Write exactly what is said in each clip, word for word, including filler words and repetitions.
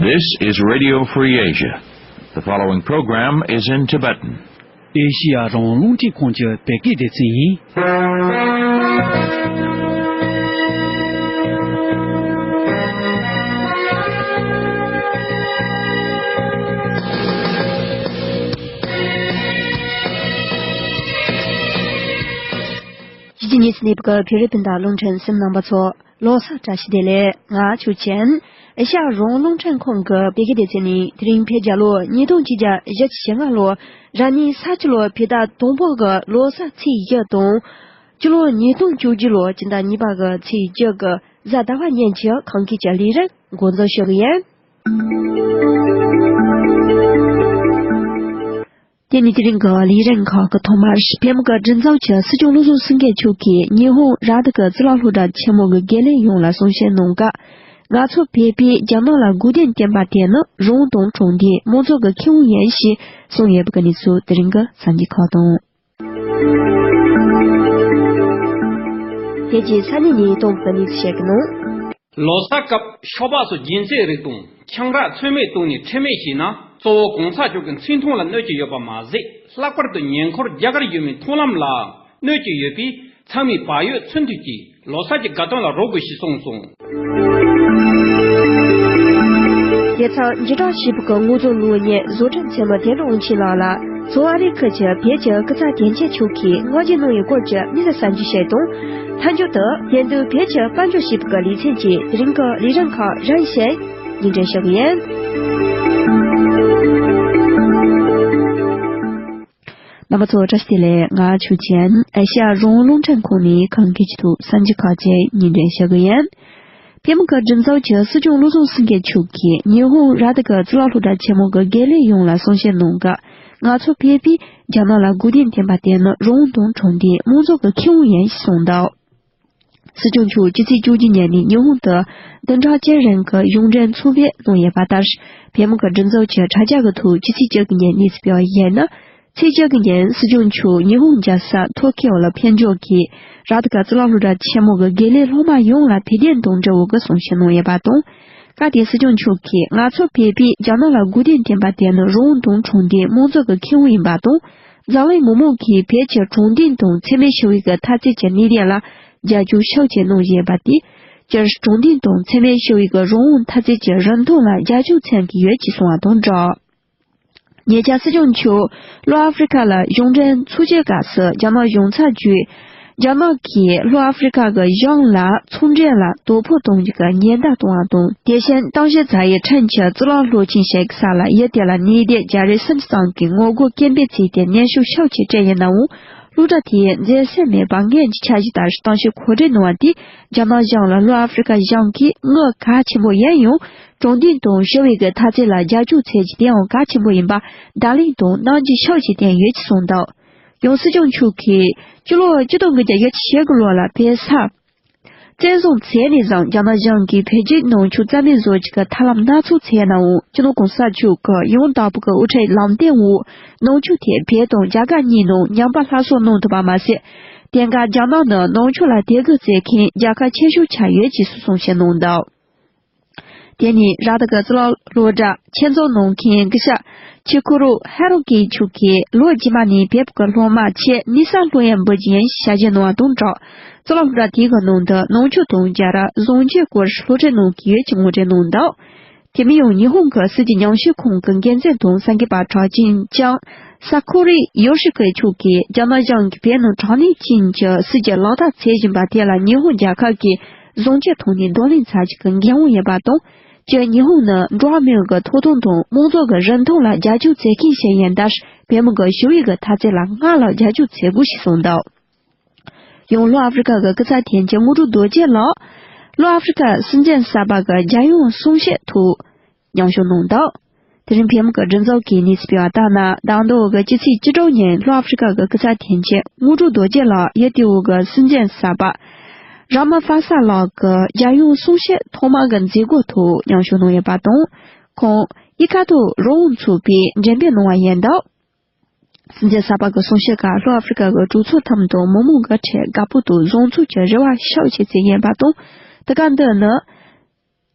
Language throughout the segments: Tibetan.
This is Radio Free Asia. The following program is in Tibetan. ཨེ་ཤི་ཡ་རང་དབང་རླུང་འཕྲིན་ཁང་གི་བོད་སྐད་སྡེ་ཚན་ཡིན། ཕྱི་རྒྱལ་ནས་གསན་པའི་བོད་རིགས་སྤུན་ཟླ་རླུང་འཕྲིན་གསན་མཁན་རྣམ་པ་ཚོ། ལོ་གསར་བཀྲ་ཤིས་བདེ་ལེགས། ང་ཆོས་ཅན། ཨེ་ཤ་ཡ་རང་དབང་རླུང་འཕྲིན་ཁང་གི་བོད་སྐད་སྡེ་ཚན་ནས། དེ་རིང་བོད་རྒྱལ་ལོ་ཉིས་སྟོང་ཆིག་བརྒྱ་བཞི་བཅུ་ཞེ་ལྔ་ལོ། རབ་གནས་ས་བྱི་ལོ་བོད་ཟླ་དང་པོ་གི་ལོ་གསར་ཚེས་བཞི་དང་། སྤྱི་ལོ་ཉིས་སྟོང་བཅུ་བཞི་ལོ་སྤྱི་ཟླ་གཉིས་པ་གི་ཚེས་བཅུ་གི་གཟའ་ཟླ་བ་ཉིན་གྱི་ཁམས་སྐད་ཀྱི་ལས་རིམ་འགོ་འཛུགས་ཞུ་གི་ཡིན། དེ་ནི་དེ་རིང་གི་ལས་རིམ་ཁག་གི་ཐོག་མར། བོད་མི་གི་མགྲིན་ཚབ་ཀྱི་སྲིད་སྐྱོང་བློ་བཟང་སེང་གེ་མཆོག་གིས་ཉི་ཧོང་ར་ཏི་གི་གཙུག་ལག་སློབ་གྲྭ་ཆེན་མོ་གི་དགེ་ལས་ཡོངས་ལ་གསུང་བཤད་གནང་སྐབས། ང་ཚོ་བོད་པས་རྒྱ་ནག་ལ་དགོས་འདུན་བསྟན་པ་དེ་ནི་རང་དབང་དང་དྲང་བདེན་མང་གཙོ་གི་ཁེ་དབང་ཡིན་ཞེས་གསུངས་ཡོད་པའི་གནས་ཚུལ། དེ་རིང་གི་གསར་འགྱུར་ཁག་དང་། བོད་ཀྱི་ས་གནས་ནས་བཏང་བའི་གནས་ཚུལ་བཤད་ཀྱི་ནང་། ལོ་གསར་སྐབས་ཤོག་སྦག་སོགས་རྒྱུན་ཚན་རིགས་དང་ཆང་རག་ཚོད་མེད་བཏང་ནས་ཁྲེལ་མེད་བྱས་ན། གཙོ་བོ་གོང་ས་མཆོག་གི་མཚན་མཐོང་ལ་གནོད་ཀྱི་ཡོད་པ་མ་ཟད། ལྷག་པར་དུ་ཉེ་འཁོར་རྒྱ་གར་ཡུལ་མིའི་མཐོང་ལམ་ལ་གནོད་ཀྱི་ཡོད་པས། ཚང་མས་བག་ཡོད་ཚུལ་མཐུན་གྱིས་ལོ་གསར་གྱི་དགའ་སྟོན་ལ་རོལ་དགོས་ཞེས་གསུངས་སོང་། དེ་མཚམས་འཇིགས་སྐྲག་ཆེ་པོ་གི་དངོས་རྫོང་ལོ་ཉེར་བཟོ་སྐྲུན་ཚན་པ་བདེ་སྒྲོལ་དབང་ཆེན་ལགས་ལ། བཙན་བྱོལ་བོད་ཀྱི་སྐུ་ཚབ་དོན་གཅོད་མཆོག་གིས་བསྔགས་བརྗོད་གནང་བའི་སྐོར་གྱི་དམིགས་བསལ་གསར་འགྱུར་ཞིག་དང་། མཐའ་མཇུག་ཏུ་དེ་དུས་བོད་ཀྱི་དཔལ་འབྱོར་ཞེས་པའི་ལེ་ཚན་གྱི་དེ་རིང་གི་ལས་རིམ་ཁག་རིམ་བཞིན་སྙན་སྒྲོན་ཞུ་གི་ཡིན། རྣམ་པ་ཚོ་བཀྲ་ཤིས་བདེ་ལེགས། ང་ཆོས་ཅན། ཨེ་ཤ་ཡ་རང་དབང་རླུང་འཕྲིན་ཁང་ནས་ཁམས་སྐད་ཀྱི་ཐོག་གསར་འགྱུར་ཁག་ཅིག་སྙན་སྒྲོན་ཞུ་གི་ཡིན། བོད་མི་གི་མགྲིན་ཚབ་ཀྱི་སྲིད་སྐྱོང་བློ་བཟང་སེང་གེ་མཆོག་གིས་ཉི་ཧོང་ར་ཏི་གི་གཙུག་ལག་སློབ་གྲྭ་ཆེན་མོ་གི་དགེ་ལས་ཡོངས་ལ་གསུང་བཤད་གནང་སྐབས། ང་ཚོ་བོད་པས་རྒྱ་ནག་ལ་དགོས་འདུན་བསྟན་པ་དེ་ནི་རང་དབང་དང་དྲང་བདེན་མང་གཙོ་གི་ཁེ་དབང་ཡིན་ཞེས་གསུངས་འདུག། སྲིད་སྐྱོང་མཆོག་སྤྱི་ཚེས་བཅུ་གཅིག་ཉིན་ནས་ཉི་ཧོང་དུ་བདུན་ཕྲག་གཅིག་རིང་གི་གཞུང་འབྲེལ་ཚོགས་ཕེབས་གནང་ཡོད་པ་ལྟར། བོད་མི་གི་མགྲིན་ཚབ་ཀྱི་དྲ་རྒྱ་གི་ཐོག་སྤྱི་ཚེས་བཅུ་གི་ཉིན་གནས་ཚུལ་སྤེལ་བ་ཡིན་ན། ཚེས་བཅུ་གི་ཉིན་སྲིད་སྐྱོང་མཆོག་ཉི་ཧོང་རྒྱལ་ས་ཐོ་ཀིའོ་ལ་ཕེབས་འབྱོར་གྱིས། ར་ཏི་ག་གཙུག་ལག་སློབ་གྲྭ་ཆེན་མོ་གི་དགེ་ལས་སློབ་མ་ཡོངས་ལ་དད་ལྡན་དང་འབྲེལ་བའི་གསུང་བཤད་གནང་ཡོད་པ་དང་། སྐབས་དེར་སྲིད་སྐྱོང་མཆོག་གིས། ང་ཚོ་བོད་པས་རྒྱ་ནག་ལ་དགོས་འདུན་བསྟན་པ་དེ་ནི་རང་དབང་དང་དྲང་བདེན་མང་གཙོ་གི་ཁེ་དབང་ཡིན་པ་དང་། འཛམ་གླིང་མི་མང་གིས་བོད་ཀྱི་དྲང་བདེན་དང་འཚེ་མེད་ཞི་བའི་གི་འཐབ་རྩོད་ཀྱི་གནད་དོན་ལ་རྒྱབ་སྐྱོར་ཤུགས་ཆེ་གནང་བཞིན་ཡོད་པ་དེས། སྤྱིར་དྲང་བདེན་དང་འཚེ་མེད་ཞི་བའི་གི་རང་དབང་འཐབ་རྩོད་ཀྱི་རིན་ཐང་ལ་རྒྱབ་སྐྱོར་མཚོན་གྱི་ཡོད་ཅེས་གསུངས་པ་དང་སྦྲགས། ཉེ་ཆར་སྲིད་སྐྱོང་མཆོག་ལྷོ་ཨ་ཧྥེ་རི་ཁ་ལ་གཞུང་འབྲེལ་ཚོགས་ཆེན་སྐབས་སུ་རྒྱ་ནག་གཞུང་ཚབ་ཀྱིས། རྒྱ་ནག་གིས་ལྷོ་ཨ་ཧྥེ་རི་ཁ་གི་གཞུང་ལ་ཚོང་འབྲེལ་ལ་དོ་ཕོག་གཏོང་རྒྱུ་གི་ཉེན་བརྡ་གཏོང་བ་དང་། དེ་བཞིན་གཏམ་བཤད་ཚར་བའི་ཁྲིམས་ཀྱི་གཙུག་ལག་སློབ་ཆེན་ཞིག་གི་ས་ལ་ཡུལ་དེ་ལ་གནས་སྡོད་རྒྱ་རིགས་སུམ་ཅུ་ཙམ་གྱིས་ངོ་རྒོལ་སྐད་འབོད་བྱས་ཏེ་ནན་ཤུགས་ཤུགས་ཆེ་སྤྲད་ཡོད་ནའང་། སློབ་གྲྭ་དེས་འཛིན་སེམས་མེད་པ་ངན་གྱི་འཆར་གཞི་ལྟར་གཏམ་བཤད་གོ་སྒྲིག་གནང་བ་དེས། རྒྱ་ནག་གཞུང་ལ་ལྷོ་ཨ་ཧྥེ་རི་ཁ་གཞུང་གིས་དངུལ་གལ་ཆེན་པོ་ཡིན་ཡང་། དྲང་བདེན་དང་ཞི་བའི་གི་འཐབ་རྩོད་ལ་རྒྱབ་སྐྱོར་བྱེད་རྒྱུ་དེའང་གལ་ཆེན་པོ་ཡིན་པ་བརྡ་ལན་དང་གནང་རྒྱུ་ཤུགས་ཆེ་བསྟན་ཡོད་ཅེས་གསུངས་འདུག། ཡང་སྲིད་སྐྱོང་མཆོག་གིས་སྤྱི་ལོ་ཆིག་སྟོང་དགུ་བརྒྱ་བཞི་བཅུ་ཞེ་དགུ་ལོ་ལ་བོད་ས་བཙན་བཟུང་བྱས་ནས་བཟུང་རྒྱ་ནག་གཞུང་གིས་བོད་བརྒྱུད་ནང་ཆོས་རྩ་མེད་བཟོ་རྒྱུ་གི་ཐབས་ལམ་སྣ་ཚོགས་བྱས་ནའང་། སྤྱི་ནོར་གོང་ས་མཆོག་གི་ཡང་དག་པའི་གི་དབུ་ཁྲིད་ལམ་སྟོན་འོག་ནང་ཆོས་དེ་བོད་དང་རྒྱ་གར་གཉིས་ནང་ཉམས་པ་སླར་གསོ་གནང་ཐུབ་པ་མ་ཟད། དེང་སྐབས་རྒྱ་ནག་ནི་ནང་ཆོས་ལ་དད་གུས་བྱེད་མཁན་རྒྱལ་ཁབ་ཆེ་ཤོས་ཆགས་ཡོད་ཅེས་སུ་གསུང་བཤད་གནང་འདུག། དེ་ནས་ར་ཏི་གི་གཙུག་ལག་སློབ་གྲྭ་ཆེད་འཛུགས་གནང་མཁན་སྐུ་ཞབས་ཆི་ཁུ་རུ་ཧེ་རོ་ཀི་མཆོག་གིས་ལོ་རྗེས་མ་ནས་བོད་ཀྱི་སློབ་མ་ཆེད་དམིགས་བསལ་སློབ་ཡོན་འབུལ་རྒྱུ་ཡིན་ཞེས་བཤད་གནང་བ་དང་སྦྲགས། གཙུག་ལག་སློབ་གྲྭ་དེ་གི་ནང་དུ་ནང་ཆོས་དང་རྒྱལ་རབས་གཟུངས་བརྙན་སྐོར་སློབ་ཁྲིད་གནང་གི་ཡོད་ཅེས་ངོ་སྤྲོད་གནང་འདུག། དེ་མིན་ཡང་ཉི་ཧོང་གི་སྲིད་ཀྱི་ཉམས་ཞིབ་ཁང་གི་འགན་འཛིན་དང་གསར་འགོད་པ་གྲགས་ཅན་ལྕམ་ས་ཁུ་རི་ཡོ་ཤི་ཀི་མཆོག་གིས་རྒྱ་ནག་གཞུང་གིས་བོད་ནང་དྲག་གནོན་ཅན་གྱི་སྲིད་ཇུས་ལག་བསྟར་བྱེད་བཞིན་པ་དེ་ལ་ཉི་ཧོང་རྒྱལ་ཁབ་ཀྱིས་གཟུངས་བརྙན་ཐོག་ནས་གདོང་ལེན་བྱ་རྒྱུ་གི་འགན་དབང་ཡོད་པ་དང་། སྤྱིར་ཉི་ཧོང་ནི་འགྲོ་བ་མིའི་གི་ཐོབ་ཐང་དང་དམངས་གཙོ་གི་རིན་ཐང་ལ་རྒྱབ་སྐྱོར་བྱེད་མཁན་ཞིག་ཡིན་སྟབས། བོད་མི་གི་ཞི་བའི་གི་འཐབ་རྩོད་ལ་སྔར་ལྷག་རྒྱབ་སྐྱོར་བྱེད་དགོས་ཞེས་གསུངས་འདུག། ཡང་ལྷོ་ཨ་ཧྥེ་རི་ཁ་གི་སྐུ་ཚབ་དོན་གཅོད་དངོས་གྲུབ་རྡོ་རྗེ་ལགས་ལྷོ་ཨ་ཧྥེ་རི་ཁ་སྲིད་འཛིན་གསར་པ་གི་རྒྱལ་ཡོངས་གསུང་བཤད་ཐོག་མཉམ་ཞུགས་གནང་འདུག། དེ་རིང་བོད་མི་གི་མགྲིན་ཚབ་ཀྱིས་གནས་ཚུལ་སྤེལ་བ་ལྟར་ན། ཟླ་འདི་འོག་གི་སྤྱི་ཚེས་བཅུ་དྲུག་ཉིན་ལྷོ་ཨ་ཧྥེ་རི་ཁ་གི་སྐུ་ཚབ་དོན་གཅོད་དངོས་གྲུབ་རྡོ་རྗེ་ལགས་ཡུལ་དེའི་འོག་གི་སྲིད་འཛིན་གསར་པ་ར་མ་ཧྥ་ས་ལགས་ཀྱི་རྒྱལ་ཡོངས་གསུང་བཤད་ཐོག་མ་གི་མཛད་སྒོ་ཐོག་མཉམ་ཞུགས་གནང་ཡོད་པ་དང་། ཁོང་ཡིག་ཁ་ཐོག་རང་དབང་ཚོགས་པས་འགྲེམས་སྤེལ་གནང་བ་ཡིན་འདུག། སྲིད་འཛིན་གསར་པ་གི་གསུང་བཤད་ཁག་ལྷོ་ཨ་ཧྥེ་རི་ཁ་གི་གྲོས་ཚོགས་ཐམ་དང་མི་མང་གི་ཁྲོད་དགའ་པོ་དང་བཟང་ཚུལ་གྱི་རེ་བ་ཤུགས་ཆེ་བྱེད་ཡིན་པ་དང་། དེ་ག་འདི་ནི་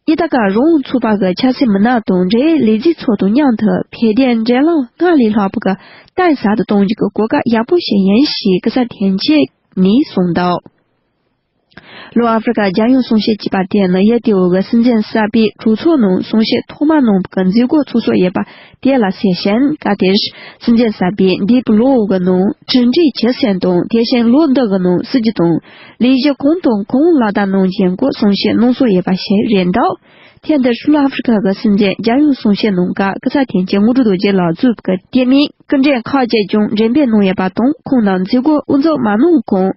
ཨི་ཏ་ཀ་རང་དབང་ཚོགས་པ་གི་ཆབ་སྲིད་མི་སྣ་དང་འབྲེལ་ཡོད་ལས་བྱེད་ཚོ་དང་མཉམ་དུ་བོད་དོན་འབྲེལ་ལམ་སྔར་ལས་ལྷག་པ་གི་གཏིང་ཟབ་ཏུ་གཏོང་རྒྱུ་གི་གོ་སྐབས་ཡག་པོ་ཞིག་ཡིན་ཞེས་སྐུ་ཚབ་དོན་གཅོད་ནས་གསུངས་འདུག། ལྷོ་ཨ་ཧྥེ་རི་ཀ་རྒྱལ་ཡོངས་གསུང་བཤད་ཅེས་པ་དེ་ནི་ཡུལ་དེའི་འོག་གི་སྲིད་འཛིན་གསར་པའི་གྲོས་ཚོགས་ནང་གསུང་བཤད་ཐོག་མ་གནང་བའི་མཛད་སྒོ་ཚོགས་སྲོལ་ཡོད་པ་དེ་ལ་ཟེར་ཞིང་། སྐབས་དེར་སྲིད་འཛིན་གསར་པས་འདས་པའི་ལོ་འགའི་ནང་གྲུབ་འབྲས་ཇི་བཞིན་དང་། དེ་བཞིན་ལོ་འདི་གི་ནང་སྲིད་ཇུས་དང་ལས་གཞི་གང་དང་གང་ལག་བསྟར་གནང་རྒྱུའི་སྐོར་གསུང་བཤད་གནང་སྲོལ་ཡོད་པ་ཞིག་རེད་འདུག། ཐེངས་འདིར་ལྷོ་ཨ་ཧྥེ་རི་ཀ་གི་སྲིད་འཛིན་རྒྱལ་ཡོངས་གསུང་བཤད་གནང་སྐབས་སྐུ་ཚབ་དོན་གཅོད་དངོས་གྲུབ་རྡོ་རྗེ་ལགས་གཙོས་པའི་དེ་མིན་སྐུ་མགྲོན་ཁག་ཅིག་ཀྱང་འགྲེམས་སྤེལ་གནང་ཡོད་པ་དང་། ཁོང་རྣམས་མཛད་སྒོ་དབུ་འཛུགས་མ་གནང་གོང་།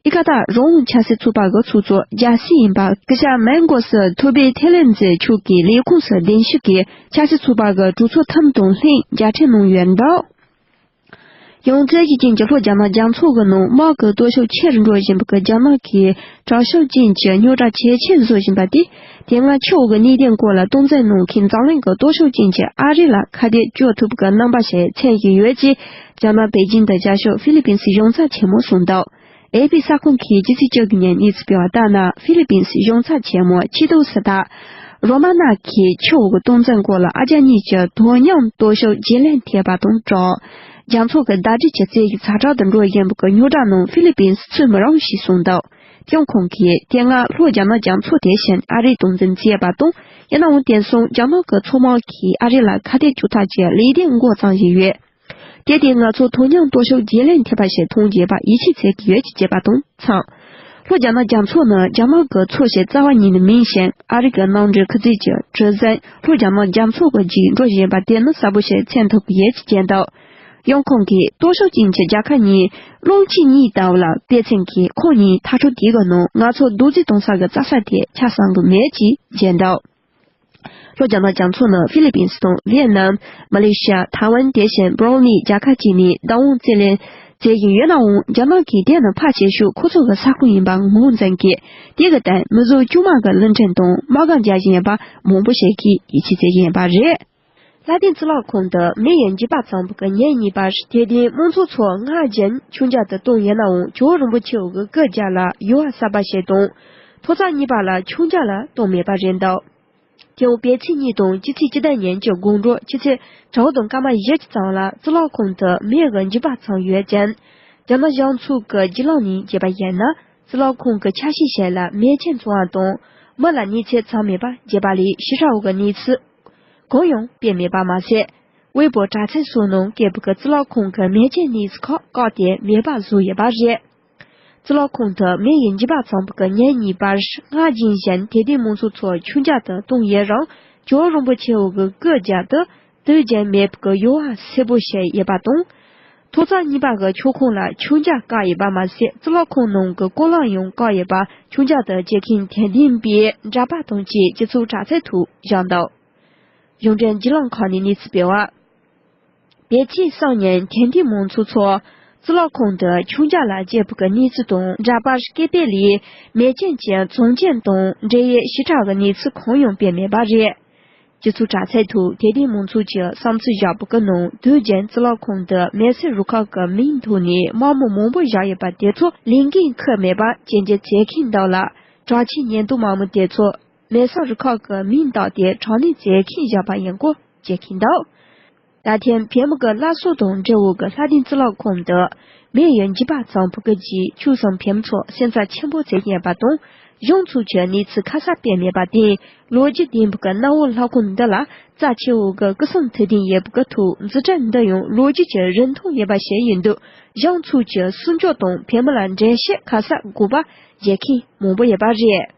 ཨི་ཀ་ཏ་རང་དབང་ཆབ་སྲིད་ཚོགས་པ་གི་ཚོགས་གཙོ་རྒྱལ་སྲས་ཡིན་པ་སྐུ་ཞབས་མན་གོ་སི་ཐོ་བྷེ་ཐེ་ལེན་ཛེ་མཆོག་གིས་ལས་ཁུངས་སུ་གདན་ཞུ་གིས་ཆབ་སྲིད་ཚོགས་པ་གི་གྲོས་ཚོགས་ཐེངས་དང་ལྷན་མཇལ་འཕྲད་གནང་ཡོད་འདུག། ཡང་། རྩོད་གཞི་ཅན་གྱི་ལྷོ་རྒྱ་ནག་རྒྱ་མཚོ་གི་ནང་དམག་གི་སྟོབས་ཤུགས་ཆེ་རུ་འགྲོ་བཞིན་པའི་རྒྱ་ནག་གིས་དྲག་ཤུགས་ཅན་གྱི་རྙོག་དྲ་ཇེ་ཆེར་བཟོ་བཞིན་པ་དེས། དེ་སྔ་ཆུ་འོག་གི་གནད་དོན་སྐོར་ལ་སྟངས་འཛིན་གནང་མཁན་འཛམ་གླིང་གི་སྟོབས་ཤུགས་ཅན་གྱི་ཨ་རི་ལ་ཁ་གཏད་གཅོག་ཐུབ་པའི་རྣམ་པ་ཞིག་མཚོན་བཞིན་ཡོད་ཅེས་རྒྱ་ནག་པེ་ཅིང་དུ་བཞུགས་ཤོག་ཧྥི་ལི་པིན་སི་གཞུང་ཚབ་ཆེན་མོས་གསུངས་འདུག། ཨེ་པི་གསར་ཁང་གིས་སྤྱི་ཚེས་བཅུ་དགུ་ཉིན་གནས་ཚུལ་སྤེལ་བ་ལྟར་ན། ཧྥི་ལི་པིན་སི་གཞུང་ཚབ་ཆེན་མོ་ཆི་ཏོ་སི་ཐ་རོ་མ་ན་གིས་ཆུ་འོག་གི་སྟངས་འཛིན་སྐོར་ལ་ཨ་རྒྱ་གཉིས་ཀྱི་དོ་མཉམ་སྟོབས་ཤུགས་བརྗེ་ལེན་ཐེབས་པ་དང་སྦྲགས། རྒྱ་མཚོ་གི་ཟླ་སྒྲིལ་གྱི་རྩོད་གཞི་ཛ་དྲག་ཏུ་འགྲོ་བཞིན་པའི་རྙོག་དྲ་ནང་ཧྥི་ལི་པིན་སི་ཚུད་མི་རུང་ཞེས་གསུངས་འདུག། ཡང་ཁོང་གིས་དེ་སྔ་ལྷོ་རྒྱ་ནག་རྒྱ་མཚོ་དེ་བཞིན་ཨ་རིས་སྟངས་འཛིན་བྱས་པ་དང་། ཡིན་ནའང་དེང་སང་རྒྱ་ནག་གི་མཚོ་དམག་གིས་ཨ་རི་ལ་ཁ་གཏད་གཅོག་ཐབས་ཀྱི་ལས་དོན་འགོ་བརྩམས་བཞིན་ཡོད། དེ་དེ་ང་ཚོ་དོ་མཉམ་སྟོབས་ཤུགས་བརྗེ་ལེན་ཐེབས་པ་ཞིག་མཐོང་རྒྱུ་ཡིན་པ་ཡིད་ཆེས་བྱེད་ཀྱི་ཡོད་ཅེས་བརྗོད་པ་དང་མཚུངས། ལྷོ་རྒྱ་ནག་རྒྱ་མཚོ་ནི་རྒྱ་ནག་གི་མཚོ་ཞེས་རྩ་བ་ཉིད་ནས་མིན་ཞིང་། ཨ་རི་གི་ནང་འདྲེན་ཁུ་ཚུར་གྱི་གྲུ་གཟིངས་ལྷོ་རྒྱ་ནག་རྒྱ་མཚོ་གི་རྒྱུད་འགྲོ་བཞིན་པ་དེ་ནི་གསལ་པོ་ཞིག་མཚོན་ཐུབ་ཀྱི་ཡོད་ཅེས་བརྗོད་འདུག། ཡང་ཁོང་གིས་སྟོབས་ཤུགས་ཅན་གྱི་རྒྱལ་ཁབ་གཉིས་བློན་ཆེན་གཉིས་ལྟ་བུ་ལ་དཔེ་མཚོན་གྱིས། ཁོང་གཉིས་ཐག་གྲོད་དེ་གི་ནང་ང་ཚོ་རྡོག་རྫིས་གཏོང་ས་གི་རྩྭ་ས་དེ་ཆ་ཚང་གི་མེད་ཅེས་བརྗོད་འདུག། ལྷོ་རྒྱ་ནག་རྒྱ་མཚོ་ནི་ཧྥི་ལི་པིན་སི་དང་ཝི་ཡེ་ནམ། མ་ལེ་ཤི་ཡ། ཐའེ་ཝན། དེ་བཞིན་བྷོ་རོ་ནི་རྒྱལ་ཁབ་བཅས་ནས་བདག་དབང་རྩིས་ལེན་མཛད་བཞིན་ཡོད་ནའང་། རྒྱ་ནག་གིས་དེ་ནི་ཕལ་ཆེ་ཤོས་ཁོ་ཚོ་གི་ས་ཁོངས་ཡིན་པ་ངོས་འཛིན་གྱིས། དེ་གི་སྟེང་མི་བཟོ་བཅོས་མ་གི་རླུང་འཕྲིན་དང་དམག་སྒར་རྒྱག་བཞིན་ཡོད་པ་མང་པོ་ཞིག་གིས་ཡིད་ཆེས་བྱེད་བཞིན་ཡོད་པ་རེད། ལྷ་ལྡན་རྩི་ལོག་ཁང་དུ་མེ་ཡི་འཇིགས་པ་བརྩམས་པའི་ཉིན་གཉིས་པར་དད་ལྡན་དམངས་ཚོགས་ཚོ་སྔར་བཞིན་མཆོད་མཇལ་དུ་བཏང་ཡོད་ནའང་། ཇོ་བོ་རིན་པོ་ཆེའི་སྐུ་རྒྱབ་ལ་ཡུ་བ་གསར་པ་ཞིག་དང་། ཐོག་བརྩེགས་གཉིས་པ་ལ་མཆོད་མཇལ་ལ་བཏང་མེད་པ་རེད་འདུག། དེ་ཡང་བོད་ཚེས་གཉིས་དང་སྤྱི་ཚེས་བཅུ་བདུན་ཉིན་གྱི་དགོང་དྲོ་ཆུ་ཚོད་དྲུག་དང་སྐར་མ་བཞི་ཙམ་ལ་རྩི་ལོག་ཁང་དུ་མེ་གི་འཇིགས་པ་བརྩམས་ཡོད་ཅིང་། རྒྱ་ནག་གཞུང་ཚབ་ཀྱི་བརྒྱུད་ལམ་ནས་བརྗོད་པ་ཡིན་ན། རྩི་ལོག་ཁང་གི་ཆ་ཤས་ཤིག་ལ་མེ་ཆེན་བཙུགས་པ་དང་། མི་ལ་གནོད་འཚེ་བྱུང་མེད་པ་བརྗོད་པ་ལས་ཞིབ་ཕྲ་བའི་གནས་ཚུལ་གང་ཡང་སྤེལ་མེད་པ་མ་ཟད། ཝེ་པོ་དྲ་ཚིགས་སོགས་ནང་བཀོད་པའི་རྩི་ལོག་ཁང་གི་མེ་ཆེན་གནས་ཚུལ་ཁག་བཀག་སྟེ་མེད་པ་བཟོས་ཡོད་པ་རེད། རྩི་ལོག་ཁང་དུ་མེ་ཡི་འཇིགས་པ་བརྩམས་པའི་ཉིན་གཉིས་པར། སྔར་རྒྱུན་བཞིན་དད་ལྡན་དམངས་ཚོགས་ཚོ་མཆོད་མཇལ་དུ་བཏང་ཡོད་རུང་། ཇོ་བོ་རིན་པོ་ཆེའི་སྐུ་རྒྱབ་ཏུ་དུས་རྒྱུན་མེད་པའི་ཡུ་བ་སེར་པོ་ཞིག་ཡོད་པ་དང་། ཐོག་བརྩེགས་གཉིས་པ་གི་མཆོད་ཁང་ལ་མཆོད་མཇལ་བཀག་ཡོད་པ་མ་ཟད། རྩི་ལོག་ཁང་ནང་གི་སྐོར་ལམ་ཡང་བཀག་ཡོད་པ་མཆོད་མཇལ་དུ་བཅར་མཁན་དད་ལྡན་པའི་འདྲ་པར་དང་བཅས་སྤྱི་ཚོགས་དྲ་ཚིགས་ཐོག་བཞག་འདུག། གཞུང་འབྲེལ་བརྒྱུད་ལམ་ཁག་ནས་གནས་ཚུལ་སྤེལ་བ། བོད་ཕྱི་གསུམ་ཉིན་དད་ལྡན་དམངས་ཚོགས་ཚོ་རྩི་ལོག་ཁང་དུ་མཆོད་མཇལ་ལ་བཅར་བའི་གནས་ཚུལ་དང་། འདྲ་པར་སྐད་སྤེལ་ལས་མེ་ཆེན་གྱི་བཙོན་འཇུག་དང་འབྲེལ་ཡོད་ཞིབ་ཕྲ་གི་གནས་ཚུལ་གང་ཡང་སྤེལ་མེད་པ་རེད། སྤྱི་ཚོགས་དྲ་ཚིགས་ཐོག་དད་ལྡན་དམངས་ཚོགས་ཀྱིས་བསམ་ཚུལ་བཞག་པའི་ནང་། དུས་རྒྱུན་རྩི་ལོག་ཁང་དུ་མེ་སྲེག་རུ་ཁག་གི་མིང་ཐོག་ནས་དམག་མི་མང་པོ་བཞག་ཡོད་པ་དེ་ཚོ་ལས་འགན་འཁུར་མེད་པ་བཅས་ཀྱི་བྱེད་མཁན་འདུག་ལ། དྲག་ཆས་ཉེན་རྟོག་དམག་མི་དེ་ཚོ་མེ་སྲེག་རུ་ཁག་གི་མིང་བཏགས་ཏེ་དྲག་གནོན་བྱེད་མཁན་བཞག་པ་ཡིན་སྐོར་བརྗོད་མཁན་འདུག། ད་ཐེངས་བོད་མི་གི་བླ་སྲོག་དང་འབྲེལ་བའི་གི་ལྷ་ལྡན་རྩི་ལོག་ཁང་དུ་མེ་ཡི་འཇིགས་པ་བརྩམས་པའི་རྗེས། ཆོལ་གསུམ་བོད་མི་ཚོ་སེམས་འཚབ་ཆེན་པོ་བྱེད་བཞིན་པ་དང་། གཞུང་ཚབ་ཀྱིས་གནས་ཚུལ་ཁ་གསལ་སྤེལ་མེད་པ་དེས། ལོ་རྒྱུས་ལྡན་པའི་གི་གནའ་བོའི་ལྷ་ཁང་འདི་ལ་རྩ་ཆེ་བའི་གི་སྐུ་གསུང་ཐུགས་རྟེན་ཡོད་པའི་གི་ཐོག། འཛུགས་སྐྲུན་འདི་ཡང་ལོ་རྒྱུས་ཀྱི་རིན་ཐང་ཡོད་པ་ཞིག་ཡིན་དུས། གཞུང་ཚབ་ཀྱིས་སྲུང་སྐྱོབ་དང་བོད་མི་ལ་འགྲེལ་བཤད་ཁ་གསལ་དགོས་པ་བརྗོད་མཁན་མང་པོ་ཡོད་པ་རེད།